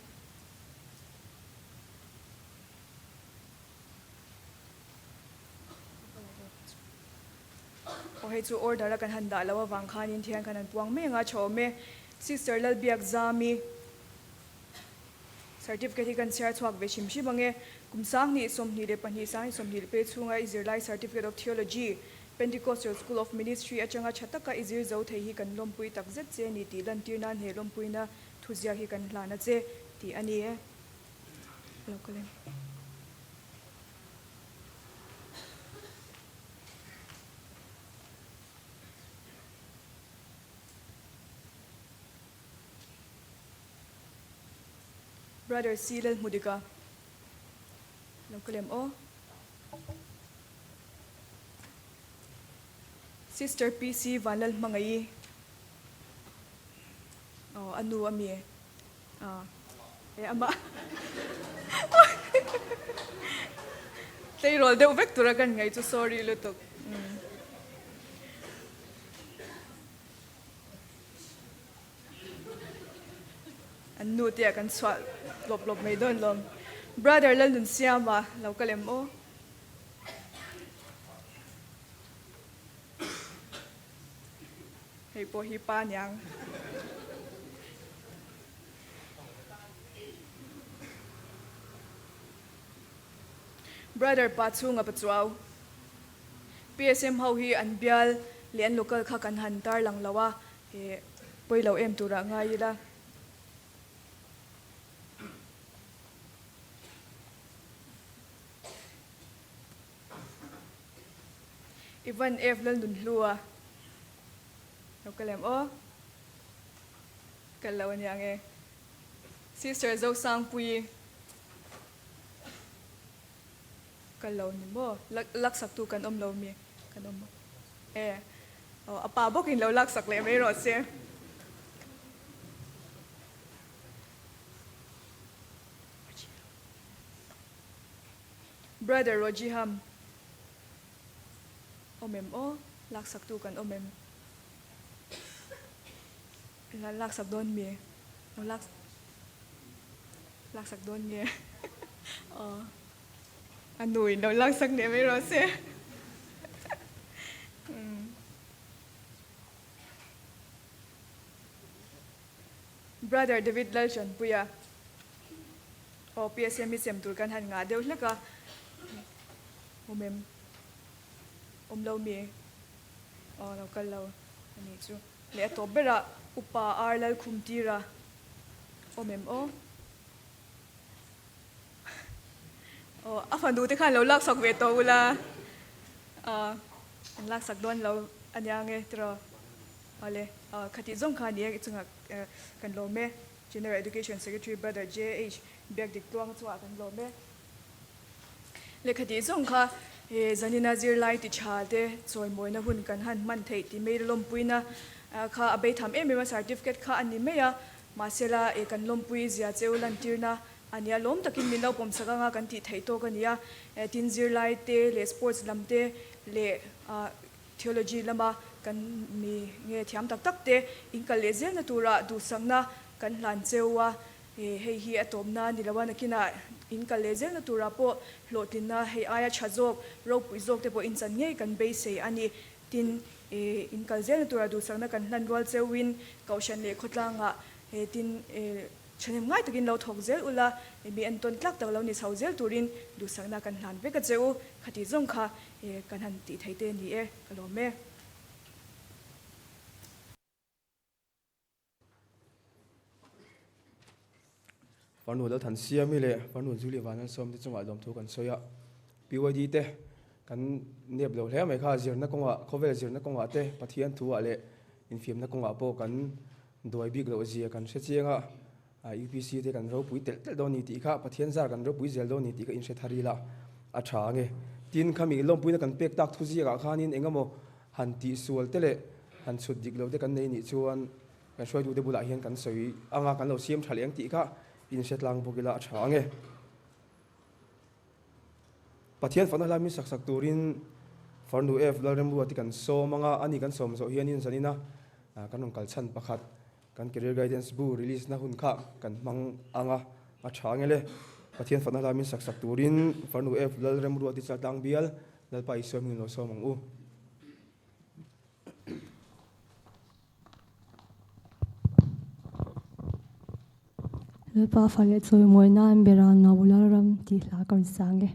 Aw hei chu order a kan han dah loh avang khanin thian khan an puang mai anga tha awm e Sister Lalbiak Zami. Certificate hi kan chhiar chhuak ve hrim hrim ang e. Kum 2022 22 chhunga i zirlai Certificate of Theology, Pentecostal School of Ministry atanga tha taka i zir zo thei hi kan lawmpui tak zet che ni tih lantir nan he lawmpuina thuziak hi kan hlan a che tih a ni e. Lo kal em. Brother C Lalhmudika lo ka lem aw. Sister PC Vanlalhmangaih aw a nu a mi ah e ama tleirawl deuh vek tura kan ngaih chu sorry lutuk. An nu te ah kan chhuah lawp lawp mai dawn lawm. Brother Lalnunsiama lo kal em aw. Hei pawh hi pa niang. Brother pa chhunga pa chuau. PSM ho hi an bial leh an local kha kan han tarlang lo a, He pawi lo em turah ngai ila. Ivan F Lalnunhlu a lo kal em aw? Kal lo ania nge. Sister Zosangpuii kal lo ni maw? Laksak tu kan awm lo mi? Kan awm e. Aw a pa bawkin lo laksak leh mai rawh se. Brother Rojiham awm em aw? Laksak tu kan awm em? La laksak dawn mi? Aw lak laksak dawn nge? Aw a nu in lo laksak leh mai rawh se. Brother David Lalchanpuia aw PSM hi sem tur kan han ngah deuh hlek a, awm em? Awm lo mi? Aw lo kal lo a nih chu. Leh a tawp berah Upa Ar Lalkhumtira awm em aw? Aw, a fanu te khan lo laksak ve tawh ula, an laksak dawn lo ania nge tiraw? Awle. Khatih zawng kha a ni e, chungah kan lawm e. General Education Secretary Brother JH Biakdik Tluanga chungah kan lawm e. Lehkhatih zawng kha zanina zirlai ti tha te chawimawina hun kan han hman theih tih mai lawmpuina kha a beitham em em a, certificate kha a ni mai a, mahsela kan lawmpui zia cheu lantirna a nia, lawm takin min lo pawmsak anga kan tih theih tawk a nia, tin zirlai te leh sports lam te leh theology lama kan mi nge thiam tak tak te inkal leh zelna tura duhsakna kan hlan cheu a. Hei hi a tawpna ni lo a, nakinah in kal leh zelna turah pawh hlawhtlinna hei aia tha zawk, ropui zawk te pawh in chan ngei kan beisei a ni. Tin, in kal zelna turah duhsakna kan hlan rual cheuhin Kohhran leh khawtlangah tin thahnem ngai takin lo thawk zel ula, mi entawn tlak tak lo ni chho zel turin duhsakna kan hlan vek a che u. Khati zawng kha kan han tih thei te ni e, ka lawm e. Farnu Lalthan Siami leh Farnu Julie Vanlalsawm te chungah lawmthu kan sawi a, PYD te kan nep lo hle mai kha zirna kawngah, khawvel zirna kawngah te, Pathian thuah leh infiamna kawngah pawh kan duai bik loh zia kan hre chiang a, UPC te kan ropui telh telh dawn ni tih kha, Pathian zar kan ropui zel dawn ni tih kha inhre thar ila a tha ange. Tin, khami lawmpuina kan pek tak thu ziakah khanin engemaw han tihsual te leh han chhut dik lo te kan nei nih chuan kan hruaitute bulah hian kan sawi anga kan lo siam tha leh ang tih kha inhre tlang bawk ila a tha ang e. Pathian fakna hla min sak sak turin Farnu F Lalremruati kan sawm anga ani kan sawm zawh hianin zanina kan rawn kal chhan pakhat kan Career Guidance bu release na hun kha kan hmang anga a tha ang e le. Pathian fakna hla min sak sak turin Farnu F Lalremruati Chaltlang bial Lalpa Isua hmingin lo sawm ang u. Lalpa fa leh chawimawi nan bera no Lalram tih hla ka rawn sang e.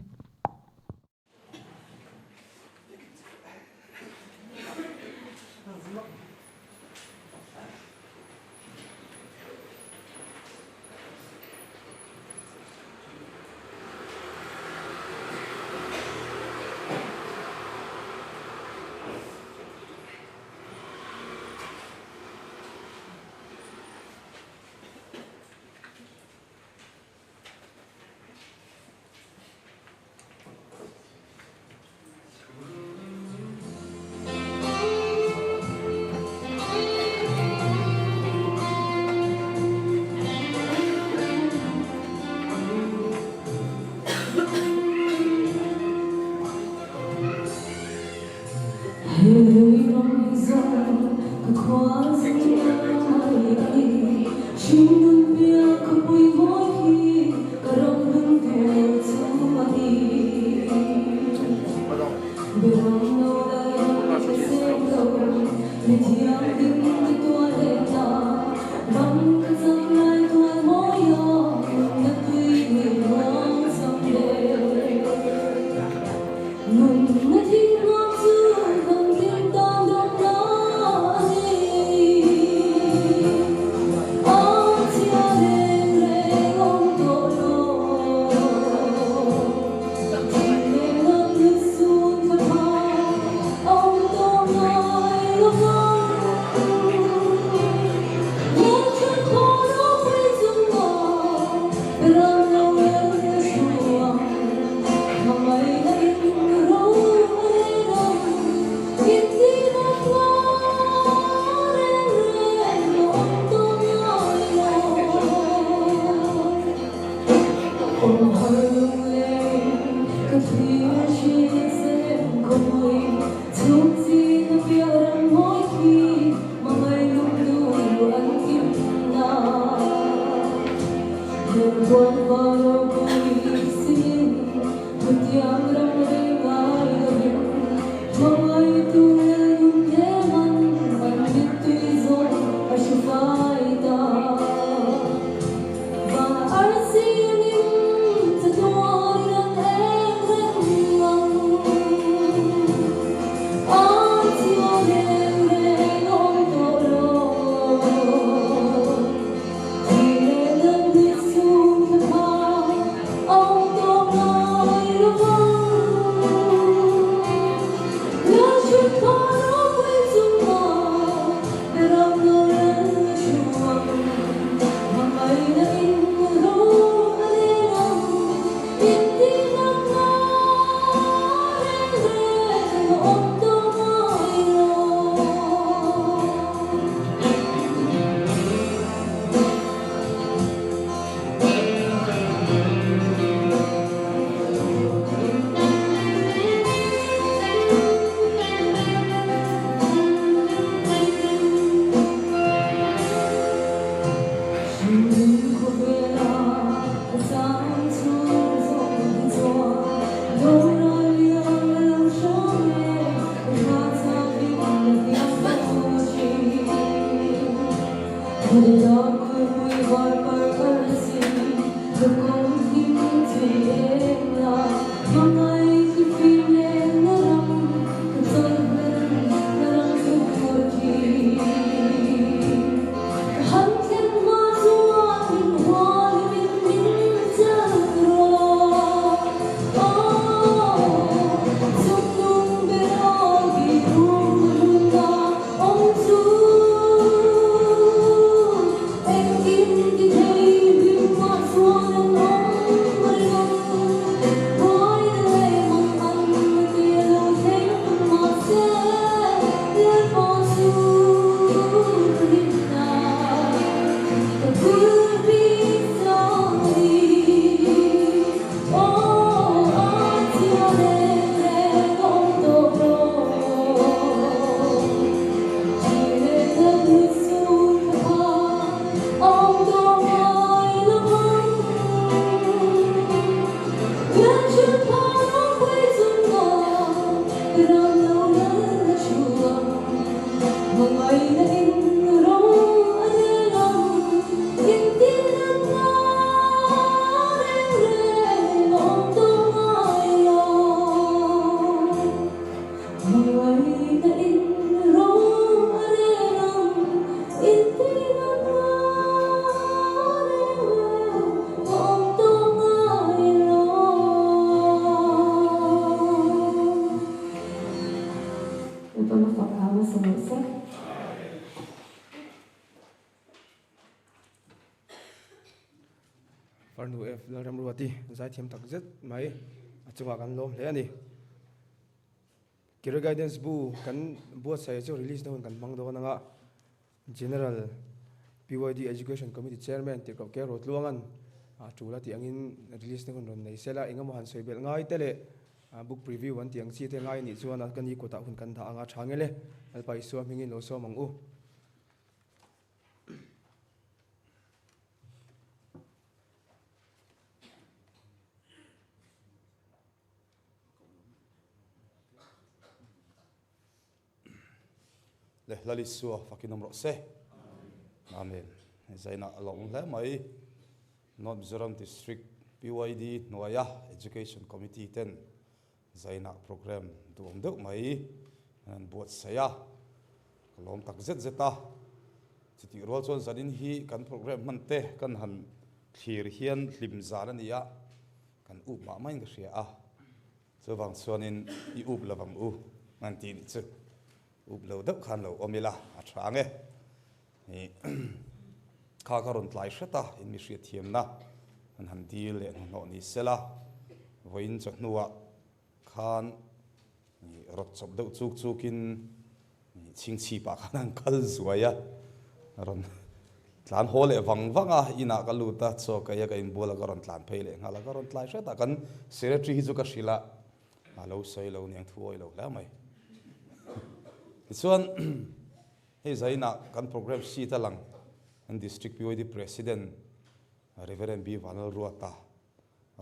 Farnu F Lalramruati zaithiam tak zet mai a chungah kan lawm hle a ni. Career Guidance bu kan buatsaih chu release na hun kan hmang dawn anga General PYD Education Committee Chairman Tirhkoh Ke Rotluanga'n a tul a tih angin release na hun rawn nei sela engemaw han sawi belh ngai te leh book preview an tih ang chi te ngai anih chuan a ka ni kutah hun kan dah anga tha ngel e. Lalpa Isua hmingin lo sawm ang u. Le Lal Isua fakin awm rawh se. Amen. Zaina a lawm hle mai. North Mizoram District PYD hnuaia Education Committee ten Zaina program duhawm deuh mai an buatsaih a, ka lawm tak zet zet a. Chutih rual chuan zanin hi kan program hman te kan han thlir hian hlim zan a ni a, kan up mah maiin ka hria a. Chuvang chuanin i up lo ang u an tih nih chu up lo deuh khan lo awm ila a tha ang e. Kha ka rawn tlai hret a, in mi hriatthiamna an han dil leh hnuhnawh ni sela, vawiin chawhnuah khan rawt chawp deuh chuk chukin chhingchhipah khan an kal zuai a, rawn tlan haw leh vang vang a, inah ka lut a, chaw ka ei a, ka inbual a, ka rawn tlan phei leh nghal a, ka rawn tlai hret a, kan secretary hi chu ka hrilh a, a lo sawi lo niang thu awi lo hle mai. Tichuan. Hei zainah kan program sheet a lang an District PYD President Rev. B. Vanlalruata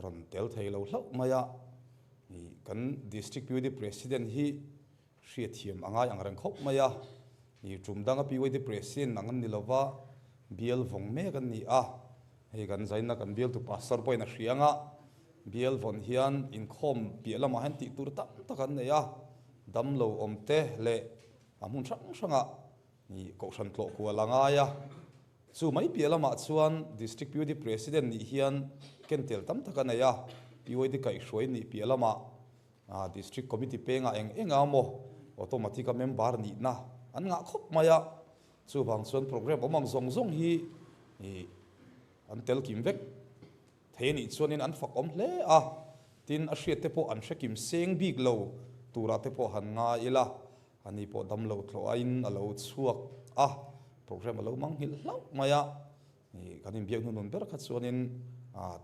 rawn tel thei lo hlauh mai a, kan District PYD President hi hriatthiam a ngai ang reng khawp mai a, tum danga PYD President ang an ni lova bial vawng mek an ni a, hei kan zaina kan bialtu Pastor pawhin a hria anga bial vawn hian inkhawm piah lamah hian tih tur tam tak an nei a, damlo awm te leh A hmun hrang hrangah Kohhran tlawh kual a ngai a, chu mai piah lamah chuan District PYD President nih hian ken tel tam tak a nei a, PYD kaihhruai nih piah lamah District Committee pengah eng eng a maw automatic a member nihna an ngah khawp mai a, chuvang chuan programme awm ang zawng zawng hi an tel kim vek thei a nih chuanin an fak awm hle a, tin a hriat te pawh an hre kim seng bik lo turah te pawh han ngai ila, ani pawh damlo thlawh-in a lo chhuak a, programme a lo mang nghilh hlauh mai a, kan inbiak hnunun ber kha chuanin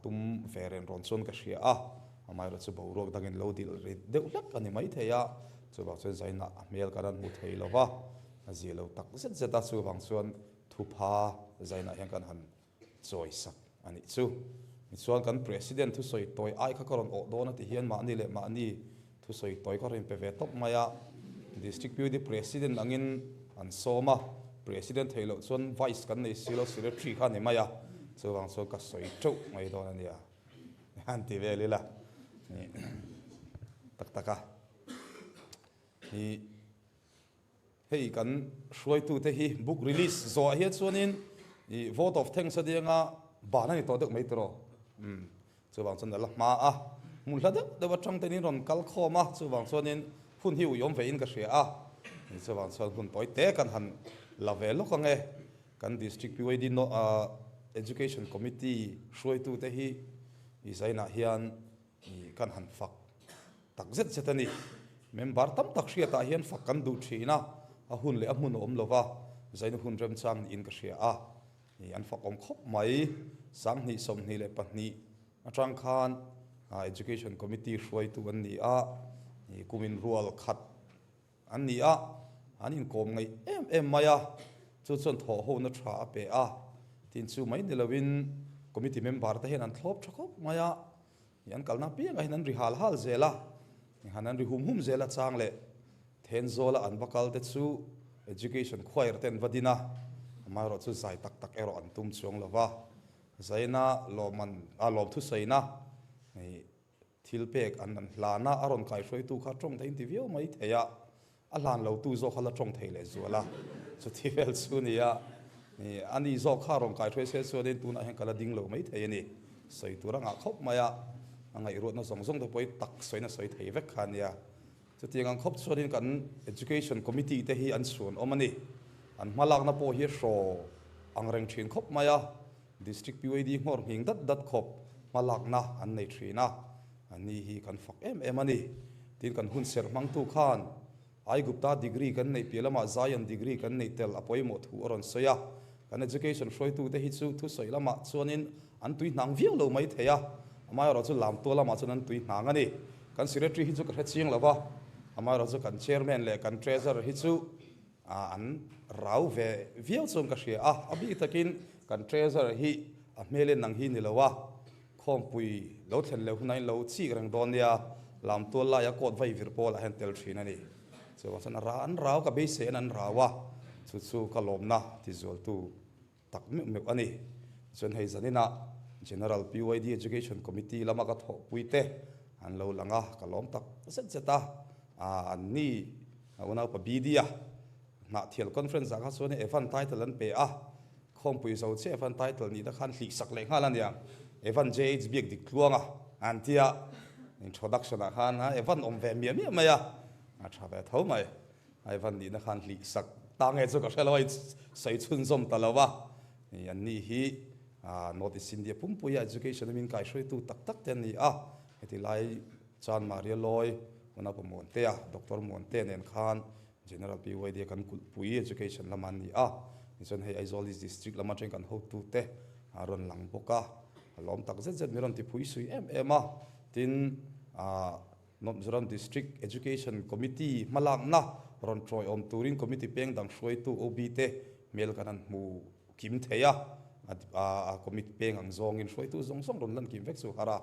tum ve ren rawn chuan ka hria a, amaherawhchu chu boruak dangin lo dil ri deuh hlek a ni maithei a, chuvang chuan zainah a hmel kan han hmu thei lo va, a zia lo tak zet zet a, chuvang chuan thupha zainah hian kan han chawisak a nih chu. Tichuan kan President thusawi tawi ai kha ka rawn awh dawn a ti hian mahni leh mahni thusawi tawi ka rawn pe ve tawp mai a. District PUD President angin an sawm a, President theih loh chuan Vice kan nei si lo, Secretary kha a ni mai a. Chuvang chuan ka sawi teuh mai dawn a nia. Han ti vel ila. Tak tak a. Hi hei kan hruaitute hi book release zawhah hian chuanin i vote of thanks a dianga ban a ni tawh deuh mai tiraw. Umm chuvang chuan a la hma a, hmun hla deuh deuh atang ten in rawn kal khawm a, chuvang chuanin hun hi uiawm ve in ka hria a, chuvang chuan hun tawi te kan han la ve lawk ang e. Kan District PYD Education Committee hruaitute hi i zainah hian kan han fak tak zet zet a ni. Member tam tak hriatah hian fak kan duh thin a, a hun leh a hmun a awm lova, zaina hun remchang niin ka hria a, an fak awm khawp mai. 2024 atang khan Education Committee hruaitu an ni a, kumin rual khat An ni a, an inkawm ngaih em em mai a, chu chuan thawhhona tha a pe a, tin chu mai ni lovin committee member te hian an thlawp tha khawp mai a, an kalna apiangah hian an ri hal hal zel a, han an ri hum hum zel a chang leh Thenzawla an va kal te chu education choir te an va din a, amaherawh chu zai tak tak erawh an tum chuang lo va, zaina lawmman a lawmthusawina Thil pek an an hlan a, a rawn kaihruaitu kha tawng thei in ti viau mai thei a, a hlan lotu zawk kha la tawng thei leh zual a, chuti vel chu ni a, a ni zawk kha a rawn kaihruai se chuanin tunah hian ka la ding lo mai thei a ni, sawi tur a ngah khawp mai a, a ngaihruatna zawng zawng te pawh hi tak sawiin a sawi thei vek kha a nia. Chutiang ang khawp chuanin kan Education Committee te hi an chhuan awm a ni, an hmalakna pawh hi a hraw ang reng thin khawp mai a, District PYD nghawr nghing dat dat khawp hmalakna an nei thin a, a ni hi kan fak em em a ni. Tin kan hun serh hmangtu khan Aigupta degree kan neih piah lamah Zion degree kan neih tel a pawimawh thu a rawn sawi a, kan education hruaitute hi chu thusawi lamah chuanin an tui hnang viau lo mai thei a, amaherawh chu lamtua lamah chuan an tui hnang a ni. Kan secretary hi chu ka hre chiang lo va, amaherawh chu kan chairman leh kan treasurer hi chu An rau ve viau chuan ka hria a, a bik takin kan treasurer hi a hmel en ang hi ni lo a, khawmpui lo thlen leh hunah in lo chik reng dawn nia, lamtual laia coat vai vir pawlah hian tel thin a ni. Chuvang chuan a ra an rau ka beisei an an rau a, chu chu ka lawmna ti zualtu tak meuh meuh a ni. Chuan hei zaninah General PYD Education Committee lama ka thawhpui te an lo lang a, ka lawm tak zet zet a, an ni unaupa BD a Hnahthial Conference ah kha chuan Evan title an pe a, Khawmpui zo chiah Evan title nihna khan hlihsak leh nghal a nia, Evan JH biak dik tluang a an ti a, introduction ah khan Evan awm ve miah miah mai a, a tha ve tho mai. Ivan nihna khan hlih sak ta nge chu ka hre lo a, sawi chhunzawm ta lo a. An ni hi North East India pumpuia education a min kaihruaitu tak tak te an ni a. Heti lai chuan Maria Lawi, Unaupa Muantea, Doctor Muantea nen khan General PYD a kan kulhpui education lamah an ni a. Tichuan hei Aizawl East District lam atangin kan hotute a rawn lang bawk a. A lawm tak zet zet min rawn tiphui sui em em a. Tin, North Mizoram District Education Committee hmalakna rawn tawiawm turin Committee peng dang hruaitu OB te hmel kan han hmu kim thei a, a committee peng ang zawngin hruaitu zawng zawng rawn lan kim vek chu har a,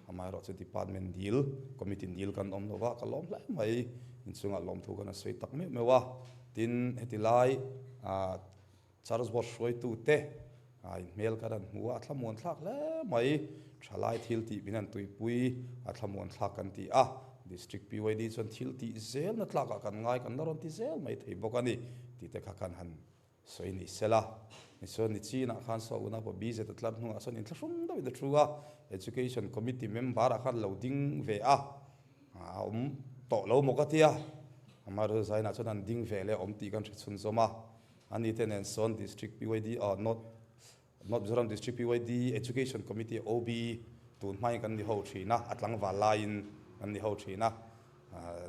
amaherawh chu Department dil, Committee dil kan awm lo va, ka lawm hle mai, inchungah lawmthu kan a sawi tak meuh meuh a, tin heti lai Charles Boss hruaitute inhmel kan han hmu a, a thlamuan thlak hle mai. Thalai thil tih min han tuipui, a thlamuan thlak kan ti a. District PYD chuan thil tih zelna tlakah kan ngai, kan la rawn ti zel mai thei bawk a ni tih te kha kan han sawi ni sela. Tichuan Nichinah khan saw unaupa BZ a tlar hnungah sawn inthlahrung deuhin a thu a, Education Committee member ah khan lo ding ve a, a awm tawh lo maw ka tia. Amaherawhchu Zainah chuan an ding ve leh a awm tih kan hre chhunzawm a. A ni te nen sawn District PYD ah North North Mizoram District PYD Education Committee OB tun hmain kan ni ho thin a, a tlangval laiin kan ni ho thin a.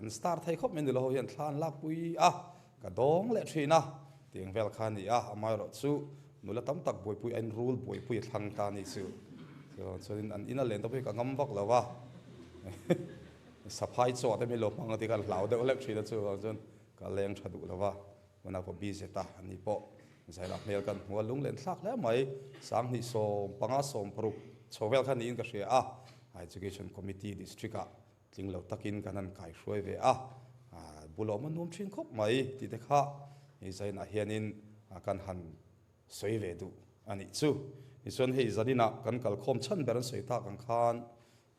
An star thei khawp mai ni lo ho hian thla an lakpui a, ka dawng leh thin a tiang vel kha a ni a. Amaherawh chu nula tam tak buaipui a inrul buaipui a thlang ta a ni chu. Chuanin an ina len te pawh hi ka ngam vak lo a, saphai chaw te min lo hmang a ti khan hlau deuh hlek thin a chuvang chuan ka leng tha duh lo va. Hmana pawh BZ a ni pawh Zaila hmel kan hmu a, lunglen thlak hle mai. 2015 16 chho vel kha niin ka hria a, Education Committee District ah tling lo takin kan han kaihruai ve a, bulawm a nuam thin khawp mai tih te kha hei Zainah hianin kan han sawi ve duh a nih chu. Tichuan hei zaninah kan kalkhawm chhan ber an sawi tak ang khan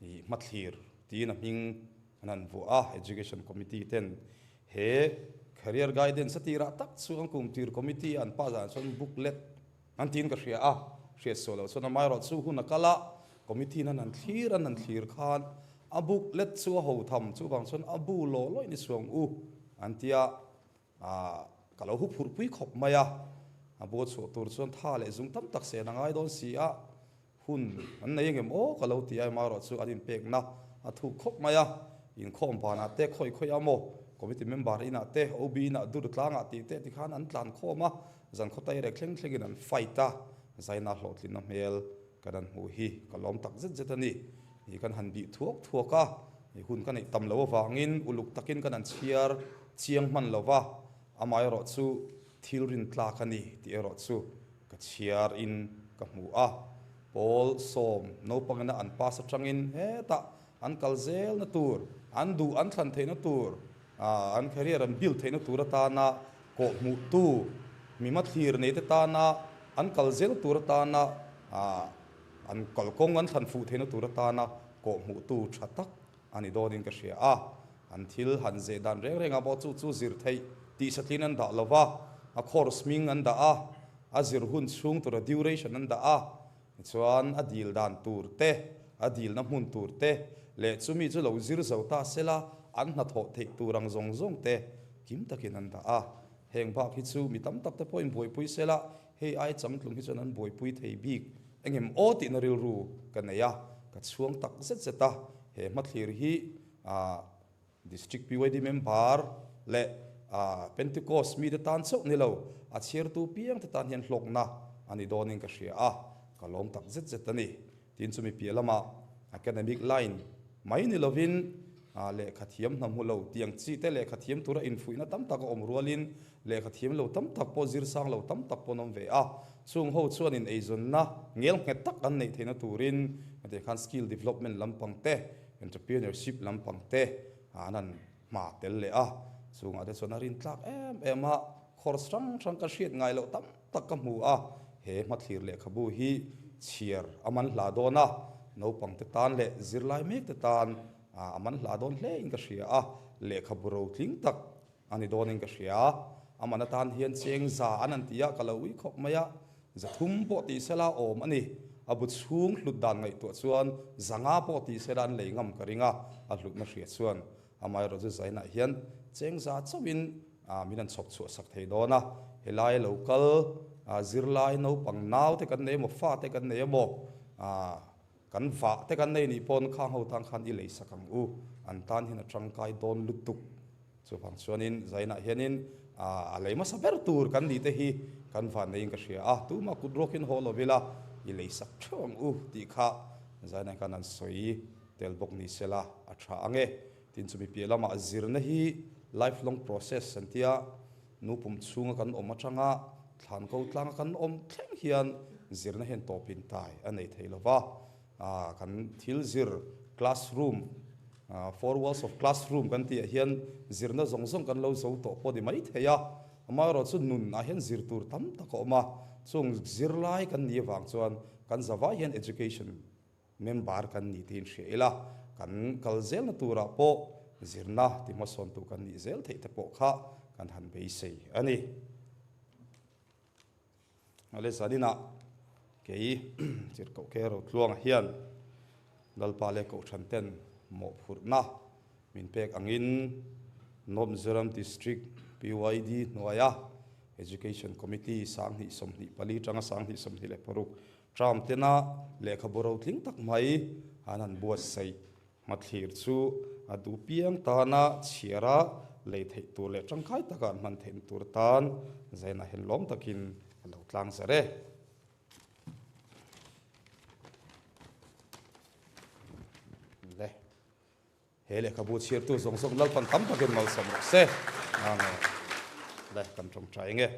i hmathlir tiin a hming an han vuah a, Education Committee ten he Career Guidance a tirah tak chu an kumtir committee an pa zan chuan booklet an tiin ka hria a, hriat suah loh chuan amaherawh chu hun a kal a, committee in an han thlir an han thlir khan a booklet chu a ho tham chuvang chuan a bu law lawih ni suang u an tia. Ahh, ka lo hu phurh pui khawp mai a, a bu a chhuah tur chuan tha leh zung tam tak sen a ngai dawn si a, hun an nei engem aw ka lo ti a, emarawh chu an inpekna a thuk khawp mai a, inkhawm banah te khawi khawi a maw, committee member inah te, OB inah dur tlangah tih te tikhan an tlan khawm a, zan khaw tai rek thleng thlengin an fight a, zaina hlawhtlinna hmel kan han hmuh hi ka lawm tak zet zet a ni. Ni kan han bih thuak thuak a, ni hun ka neih tam lo avangin uluk takin kan han chhiar chiang hman lo va, amaherawh chu thil rin tlak a ni tih erawh chu ka chhiar in ka hmu a. Pawl sawm naupangina an pass atangin hetah an kal zelna tur, an duh an thlan theihna tur, an career an build theihna tur atana kawhhmuhtu, mima thlir neite tana an kal zelna tur atana An kalkawng an thlan fuh theihna tur atana kawhhmuhtu tha tak a ni dawnin ka hria a. An thil han zeh dan reng rengah pawh chu chu zir theih tih satlin an dah lo va, a course hming an dah a, a zir hun chhung tura duration an dah a, tichuan a dil dan tur te, a dilna hmun tur te leh chumi chu lo zir zo ta sela an hnathawh theih tur ang zawng zawng te kim takin an dah a. Heng bak hi chu mi tam tak te pawhin buaipui sela Hei ai changtlung hi chuan an buaipui thei bik engem aw tihna rilru ka nei a, ka chhuang tak zet zet a, he hmathlir hi District PYD member leh Pentecost mite tan chauh ni lo, a chhiartu piangte tan hian hlawkna a ni dawnin ka hria a, ka lawm tak zet zet a ni. Tin chumi piah lamah academic line mai ni lovin lehkha thiam hna hmu lo tiang chi te lehkha thiam tura infuihna tam tak a awm rualin lehkha thiam lo tam tak pawh zir sang lo tam tak pawh an awm ve a. Chung ho chuan in eizawnna ngel nghet tak an neih theihna turin hetiang khan skill development lampang te, entrepreneurship lampang te an han hma tel leh a. Chungah te chuan a rintlak em em a, course hrang hrang ka hriat ngai loh tam tak ka hmu a, he hmathlir lehkhabu hi chhiar a man hla dawn a, naupangte tan leh zirlai mekte tan a man hla dawn hle in ka hria a, lehkhabu rotling tak a ni dawnin ka hria. A man atan hian cheng za an an ti a, ka lo ui khawp mai a, zathum pawh tih sela awm a ni. A bu chhung hlut dan ngaihtuah chuan zanga pawh tih sela an lei ngam ka ring a, a hlutna hria chuan Amaherawh chu Zainah hian cheng za chauhin min an chhawp chhuah sak thei dawn a, helai lo kal zirlai naupang nau te kan nei emaw fa te kan nei emaw kan vah te kan nei nih pawn khang ho tan khan i lei sak ang u, an tan hian a tangkai dawn lutuk. Chuvang chuanin Zainah hianin a lei hmasa ber tur kan nih te hi kan van neiin ka hria a, tumah kut ruakin haw lo ila i lei sak theuh ang u tih kha Zainah khan an sawi. Tel bawk ni sela a tha ang e. Tin chumi piah lamah zirna hi life long process an tia, nu pum chhunga kan awm atanga thlan ko tlanga kan awm thleng hian zirna hian tawpin tai a nei thei lova, kan thil zir classroom, four walls of classroom kan tih ah hian zirna zawng zawng kan lo zo tawh pawh ni mai thei a, amaherawh chu nun ah hian zir tur tam tak a awm a, chung zirlai kan nih avang chuan kan zavai hian education Member kan ni tiin hria ila, kan kal zelna turah pawh zirna ti hmasawntu kan nih zel theih te pawh kha kan han beisei a ni. Ale zaninah kei Chirhkoh Ke Rotluanga hian Lalpa leh Kohhran ten mawhphurhna min pek angin North Mizoram District PYD hnuaia Education Committee 2024 tanga 2026 Trump tena lehkhabu rotling tak mai an han buatsaih hmathlir chu a duh piang tana chhiara lei theih tur leh tangkai taka an hman theihna tur atan zainah hian lawm takin a lo tlang zar e. Le. He lehkhabu chhiartu zawng zawng Lalpan tam takin malsawm rawh se. Amen. Le kan tawngtai nge.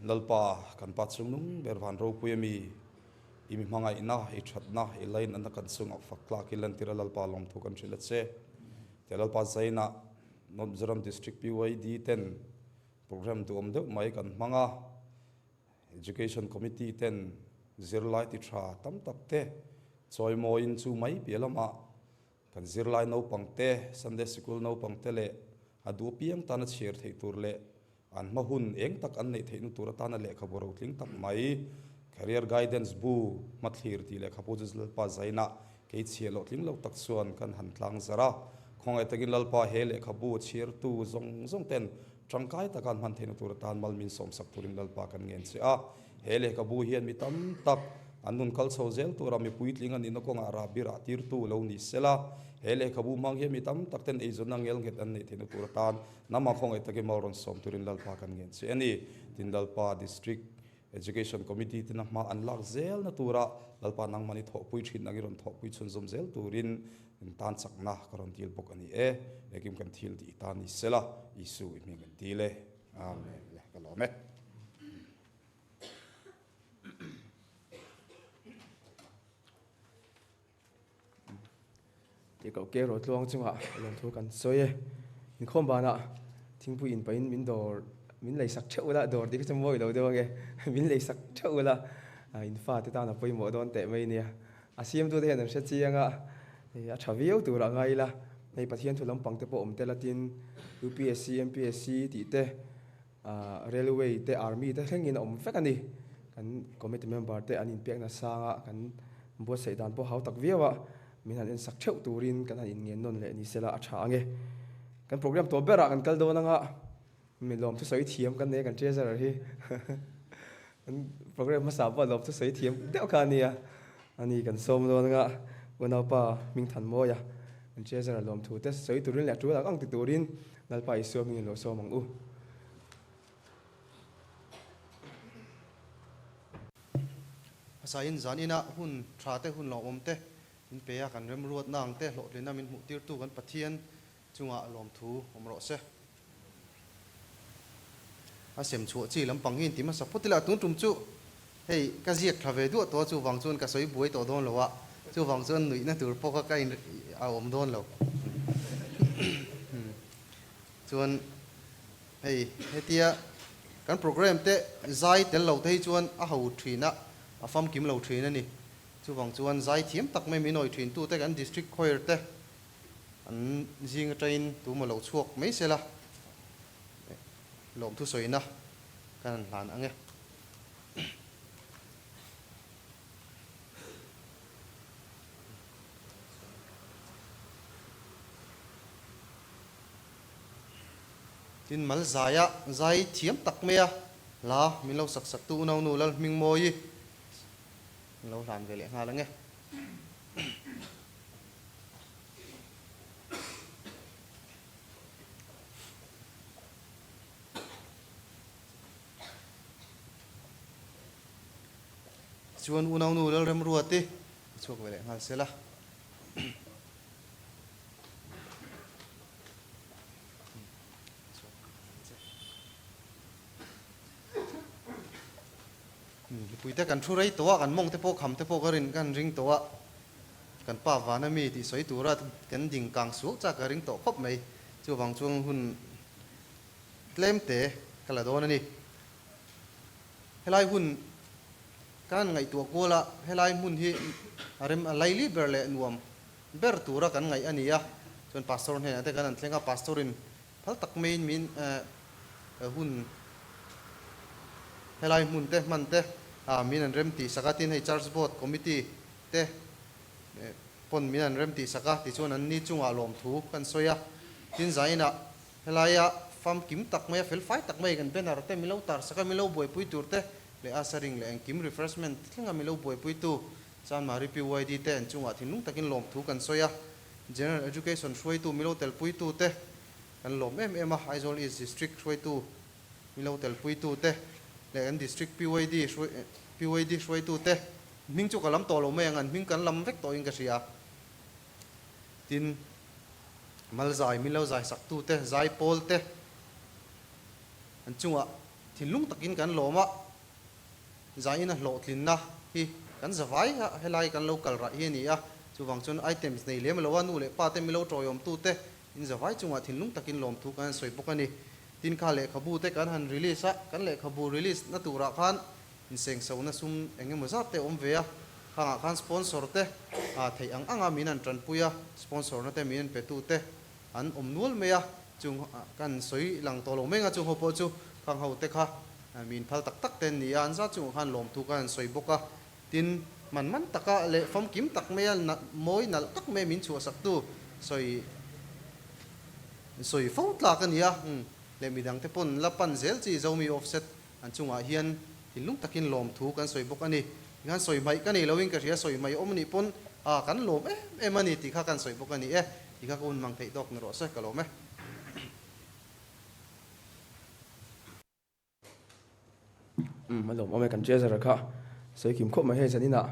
Lalpa kan pa chungnung ber van ropui ami i mi hmangaihna i thatna i lainatna kan chungah fak tlak i lantir a Lalpa lawmthu kan hrilh a che. Te Lalpa zainah North Mizoram District PYD ten program duhawm deuh mai kan hmang a. Education Committee ten zirlai ti tha tam tak te chawimawiin chu mai piah lamah kan zirlai naupang te, Sunday Sikul naupang te leh a duh apiang tana chhiar theih tur leh An hma hun eng tak an neih theihna tur atana lehkhabu rotling tak mai, Career Guidance bu hmathlir tih lehkhabu chu Lalpa zainah kei chhiah loh tling lo tak chuan kan han tlang zarh a. Khawngaih takin Lalpa he lehkhabu chhiartu zawng zawng ten tangkai taka an hman theihna tur atan mal min sawmsak turin Lalpa kan ngen che a. He lehkhabu hian mi tam tak an nun kal chho zel tura mi puitling a nihna kawngah rahbir ah tirtu lo ni sela, he lehkhabu hmang hian mi tam tak ten eizawnna ngelnghet an neih theihna tur atan Nama khawngaih takin mal rawn sawm turin Lalpa kan ngen che a ni. Tin Lalpa District Education Committee tina hma an lak zelna tura Lalpa nangmahni thawhpui thin angin rawn thawhpui chhunzawm zel turin in tan chakna ka rawn dil bawk a ni e. Engkim kan thil tih i tan ni sela, Isu i hming kan dil e. Amen. Le ka lawm e. Tih koh ke rawh tluang chungah lawmthu kan sawi e. Inkhawm banah thingpui in pahin min dawr min lei sak theuh ula, dawr tih kha chu mawi lo deuh ange, min lei sak theuh ula, in fate tan a pawimawh dawn teh mai nia. A siamtute hian an hre chiang a, a tha viau tur a ngai ila, hei Pathian thu lampang te pawh awm tel a tin UPSC, MPSC tih te, Railway te, Army te thlengin a awm vek a ni. Kan committee member te an inpek nasa anga kan buatsaih dan pawh hau tak viau a, min han ensak theuh turin kan han inngen nawn leh ni sela a tha ange. Kan program tawh berah kan kal dawn anga mi lawm thusawi thiam kan nei a kan treasurer hi kan program hmasa pawh lawm thusawi thiam deuh kha a nia. Ani kan sawm dawn anga unaupa Hmingthanmawia kan treasurer lawm thu te sawi turin leh a tul ang ang ti turin Lalpa Isua hmingin lo sawm ang u. Hmasain zan inah hun tha te hun lawmawm te min pe a, kan remruatna ang te hlawhtlina min hmuhtirtu kan Pathian chungah lawmthu awm rawh se. A sem chhuah chi lampang hi inti hmasa phawt ila, tun tum chu hei ka ziak tha ve duah tawh a, chuvang chuan ka sawi buai tawh dawn lo a, chuvang chuan nuihna tur pawh kha ka in a awm dawn lo. Chuan hei hetia kan program te zai tel lo te hi chuan a ho thin a, a famkim lo thin a ni. Chuvang chuan zai thiam tak mai min awih thin tute kan district choir te An zing atangin tuma lo chhuak mai sela, lawmthu sawina kan han hlan ang e. Tin, mal zaia zai thiam tak mai a hla min lo sak saktu unaunu Lalhmingmawii an lo hlan ve leh nghal ang e. Chuan unaunu Lalremruati a chhuak ve leh nghal sela. Mipuite kan thu rei tawh a, kan mawng te pawh kham te pawh ka rin kan ring tawh a. Kan pa vana mi tih sawi tura kan ding kang suak chak ka ring tawh khawp mai. Chuvang chuan hun tlem te ka la dawn a ni. Helai hun kan ngaihtuah kual a, helai hmun hi a rem a laili ber leh nuam ber tura kan ngaih a ni a. Chuan pastor hnenah te kan han thleng a, pastor in phal tak maiin min hun helai hmun te hman te min an rem tih sak a, tin hei church board committee te pawn min an rem tih sak a, tichuan an ni chungah lawmthu kan sawi a, tin zainah helaia famkim tak mai a felfai tak mai kan banner te milo tar sak a, milo buaipui tur te leh a saring leh engkim refreshment thlenga milo buaipui tu Chanmari PYD te an chungah thinlung takin lawmthu kan sawi a, General Education hruaitu milo telpui tu te kan lawm em em a, Aizawl East District hruaitu milo telpui tu te leh kan District PYD PYD hruaitu te Hming chu ka lam tawh lo mai ang, an hming kan lam vek tawhin ka hria. Tin, mal zai, min lo zai saktute, zai pawlte an chungah thinlung takin kan lawm a, zaiin a hlawhtlinna hi kan za vai a, helai kan lo kal raih hi a ni a, chuvang chuan items nei lem lo a, nu leh pa te, milo tawiawmtute in za vai chungah thinlung takin lawmthu kan han sawi bawk a ni. Tin, kha lehkhabu te kan han release a, kan lehkhabu release na turah khan. Insengso-na sum eng emaw zat te a awm ve a, khangah khan sponsor te theih ang anga min an tanpui a, sponsor na te min an pe tu te an awm nual mai a, chung kan sawi lang tawh lo mai anga chung ho pawh chu khang ho te kha min phal tak tak te an ni a, an zat chungah khan lawmthu khan an sawi bawk a, tin man man taka leh famkim tak maia mawi nalh tak mai min chhuahsaktu sawi sawi fo tlak a ni a, leh midang te pawn la pan zel chi Zomi offset An chungah hian thinlung takin lawmthu kan sawi bawk a ni. Tikhan sawi hmaih ka nei loin ka hria, sawi hmaih awm anih pawn a kan lawm em em a ni tih kha kan sawi bawk a ni e. Tih kha ka hun mang theih tawk ni rawh se, ka lawm e. Umm a lawm awm e, kan treasurer kha sawi kim khawp mai hei zaninah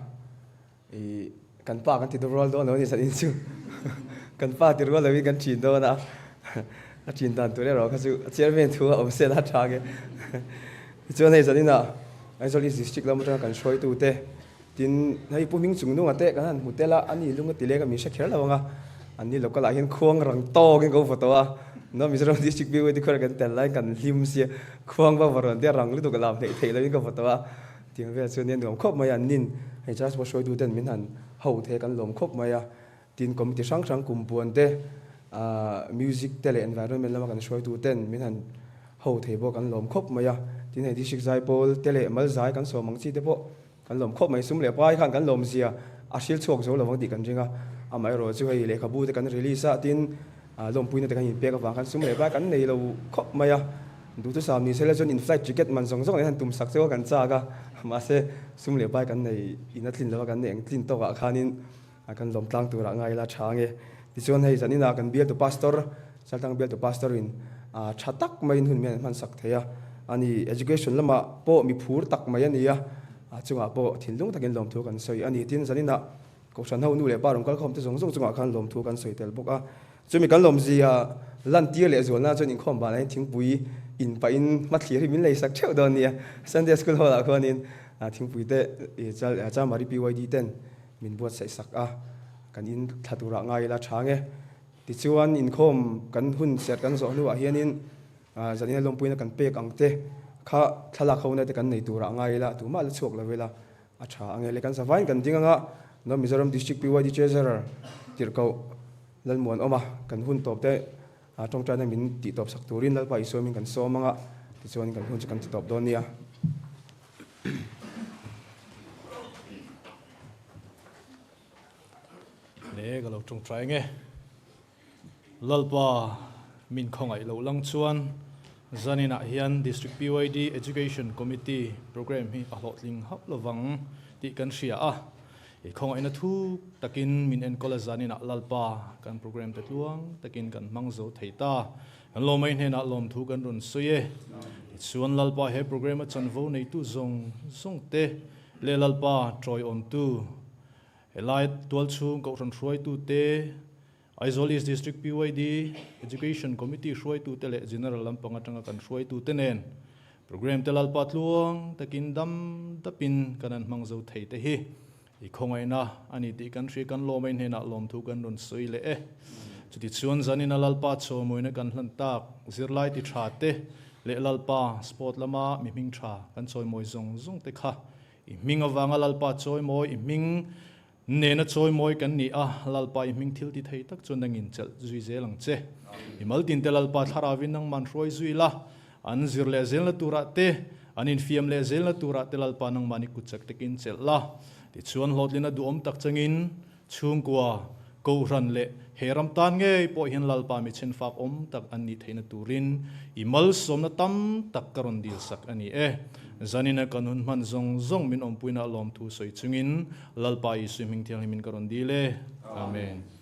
i kan pa kan ti rual dawn lo a ni zanin chu kan pa ti rual loin kan ṭin dawn a, a ṭin dan tur erawh kha chu a chairman thu a awm sel a ṭha nge. Tichuan hei zaninah Aizawl East District lam aṭanga kan hruaitu te tin hei Pu Hming Chung Nunga te kan han hmu tel a, ani lung a ti leng a min hre kher lo ang a, anni local ah hian khuang rang tawkin ka upa tawh a, no Mizoram District Bill te khuar kan tel laiin kan hlim sia, khuang va va rawn te rang lutuk a lam hleih theih loin ka va tawh a. Tiang vel chu nia nuam khawp mai a, an nin hei church pawh hruaitu ten min han ho the kan lawm khawp mai a, tin committee hrang hrang kum puan te ah music te leh environment lama kan hruaitu ten min han ho thei pawh kan lawm khawp mai a, tin hei district zaipawl te leh malzai kan sawm ang chi te pawh kan lawm khawp mai, sum leh pai khan kan lawm zia a hril chhuak zo lovang tih kan ring a, amaherawh chu hei lehkhabu te kan release a, tin lawmpuina te kan inpek avang khan sum leh pai kan nei lo khawp mai a. Duhthusam ni sela chuan in flight ticket man zawng zawng leh han tum sak cheu a kan chak a, mahse sum leh pai kan nei in a tlin lo a, kan nei ang tlin tawkah khanin kan lawm tlang turah ngai ila tha ange. Tichuan hei zan inah kan bialtu pastor, Chaltlang bialtu pastor in tha tak maiin hun mian an hman sak thei a, ani education lamah pawh mi phur tak mai a ni a, a chungah pawh thinlung takin lawmthu kan sawi a ni. Tin zan inah Kohhran ho nu leh pa rawn kal khawm te zawng zawng chungah khan lawmthu kan sawi tel bawk a. Chumi kan lawmzia lantir leh zualna chuan inkhawm banah hian thingpui in pahin hmathlir hi min lei sak theuh dawn nia. Sunday School Hall ah khuanin thingpui te Chamari PYD ten min buatsaih sak a, kan in thla turah ngai ila tha nge. Tichuan inkhawm kan hun serh kan zawh hnuah hianin zanina lawmpuina kan pek ang te kha thlalak hona te kan nei turah ngai ila tumah la chhuak lo ila. A tha ang e le, kan savain kan ding anga North Mizoram District PYD Treasurer tirhkoh Lalmuanawma kan hun tawp te tawngtaina min tih tawp sak turin Lalpa Isua min kan sawm anga tichuan kan hun chu kan ti tawp dawn nia. Le ka lo tawngtai nge. Lalpa min khawngaih loh lang chuan zaninah hian District PYD Education Committee Programme hi a hlawhtling hauh lovang tih kan hria a. I khawngaihna thuk takin min enkawl a zaninah Lalpa kan programme te tluang takin kan hmang zo thei ta. Kan lawmai hnenah lawmthu kan rawn sawi e. Tichuan Lalpa he programme a chanvo neitu zawng zawng te leh Lalpa tawiawmtu Helai tualchhung Kohhran hruaitute, Aizawl East District PYD, Education Committee hruaitute leh General lampang atanga kan hruaitute nen Programme te Lalpa tluang takin dam dapin kan an hmang zo thei te hi i khawngaihna a ni tih kan hria kan lawm a, i hnenah lawmthu kan rawn sawi leh e. Chutichuan zanina Lalpa chawmawina kan hlan tak zirlai ti tha te leh Lalpa sport lama mi hming tha kan chawimawi zawng zawng te kha I hming avanga Lalpa chawimawi, i hming nena chawimawi kan ni a, Lalpa i hming thil ti thei tak chuan nangin chelh zui zel ang che. I maltinte Lalpa thlaravin nangman hruai zui la, an zir leh zelna turah te, an infiam leh zelna turah te Lalpa nangman i kut chak takin chelh la. Tichuan hlawhtlina duhawm tak changin chhungkua, Kohhran leh he ram tan ngei pawh hian Lalpa mi chhenfak awm tak an nih theihna turin i malsawmna tam tak ka rawn dil sak a ni e. Zanina kan hun hman zawng zawng min awmpuina a lawmthu sawi chungin Lalpa Isui hming thianghlimin ka rawn dil e. Amen.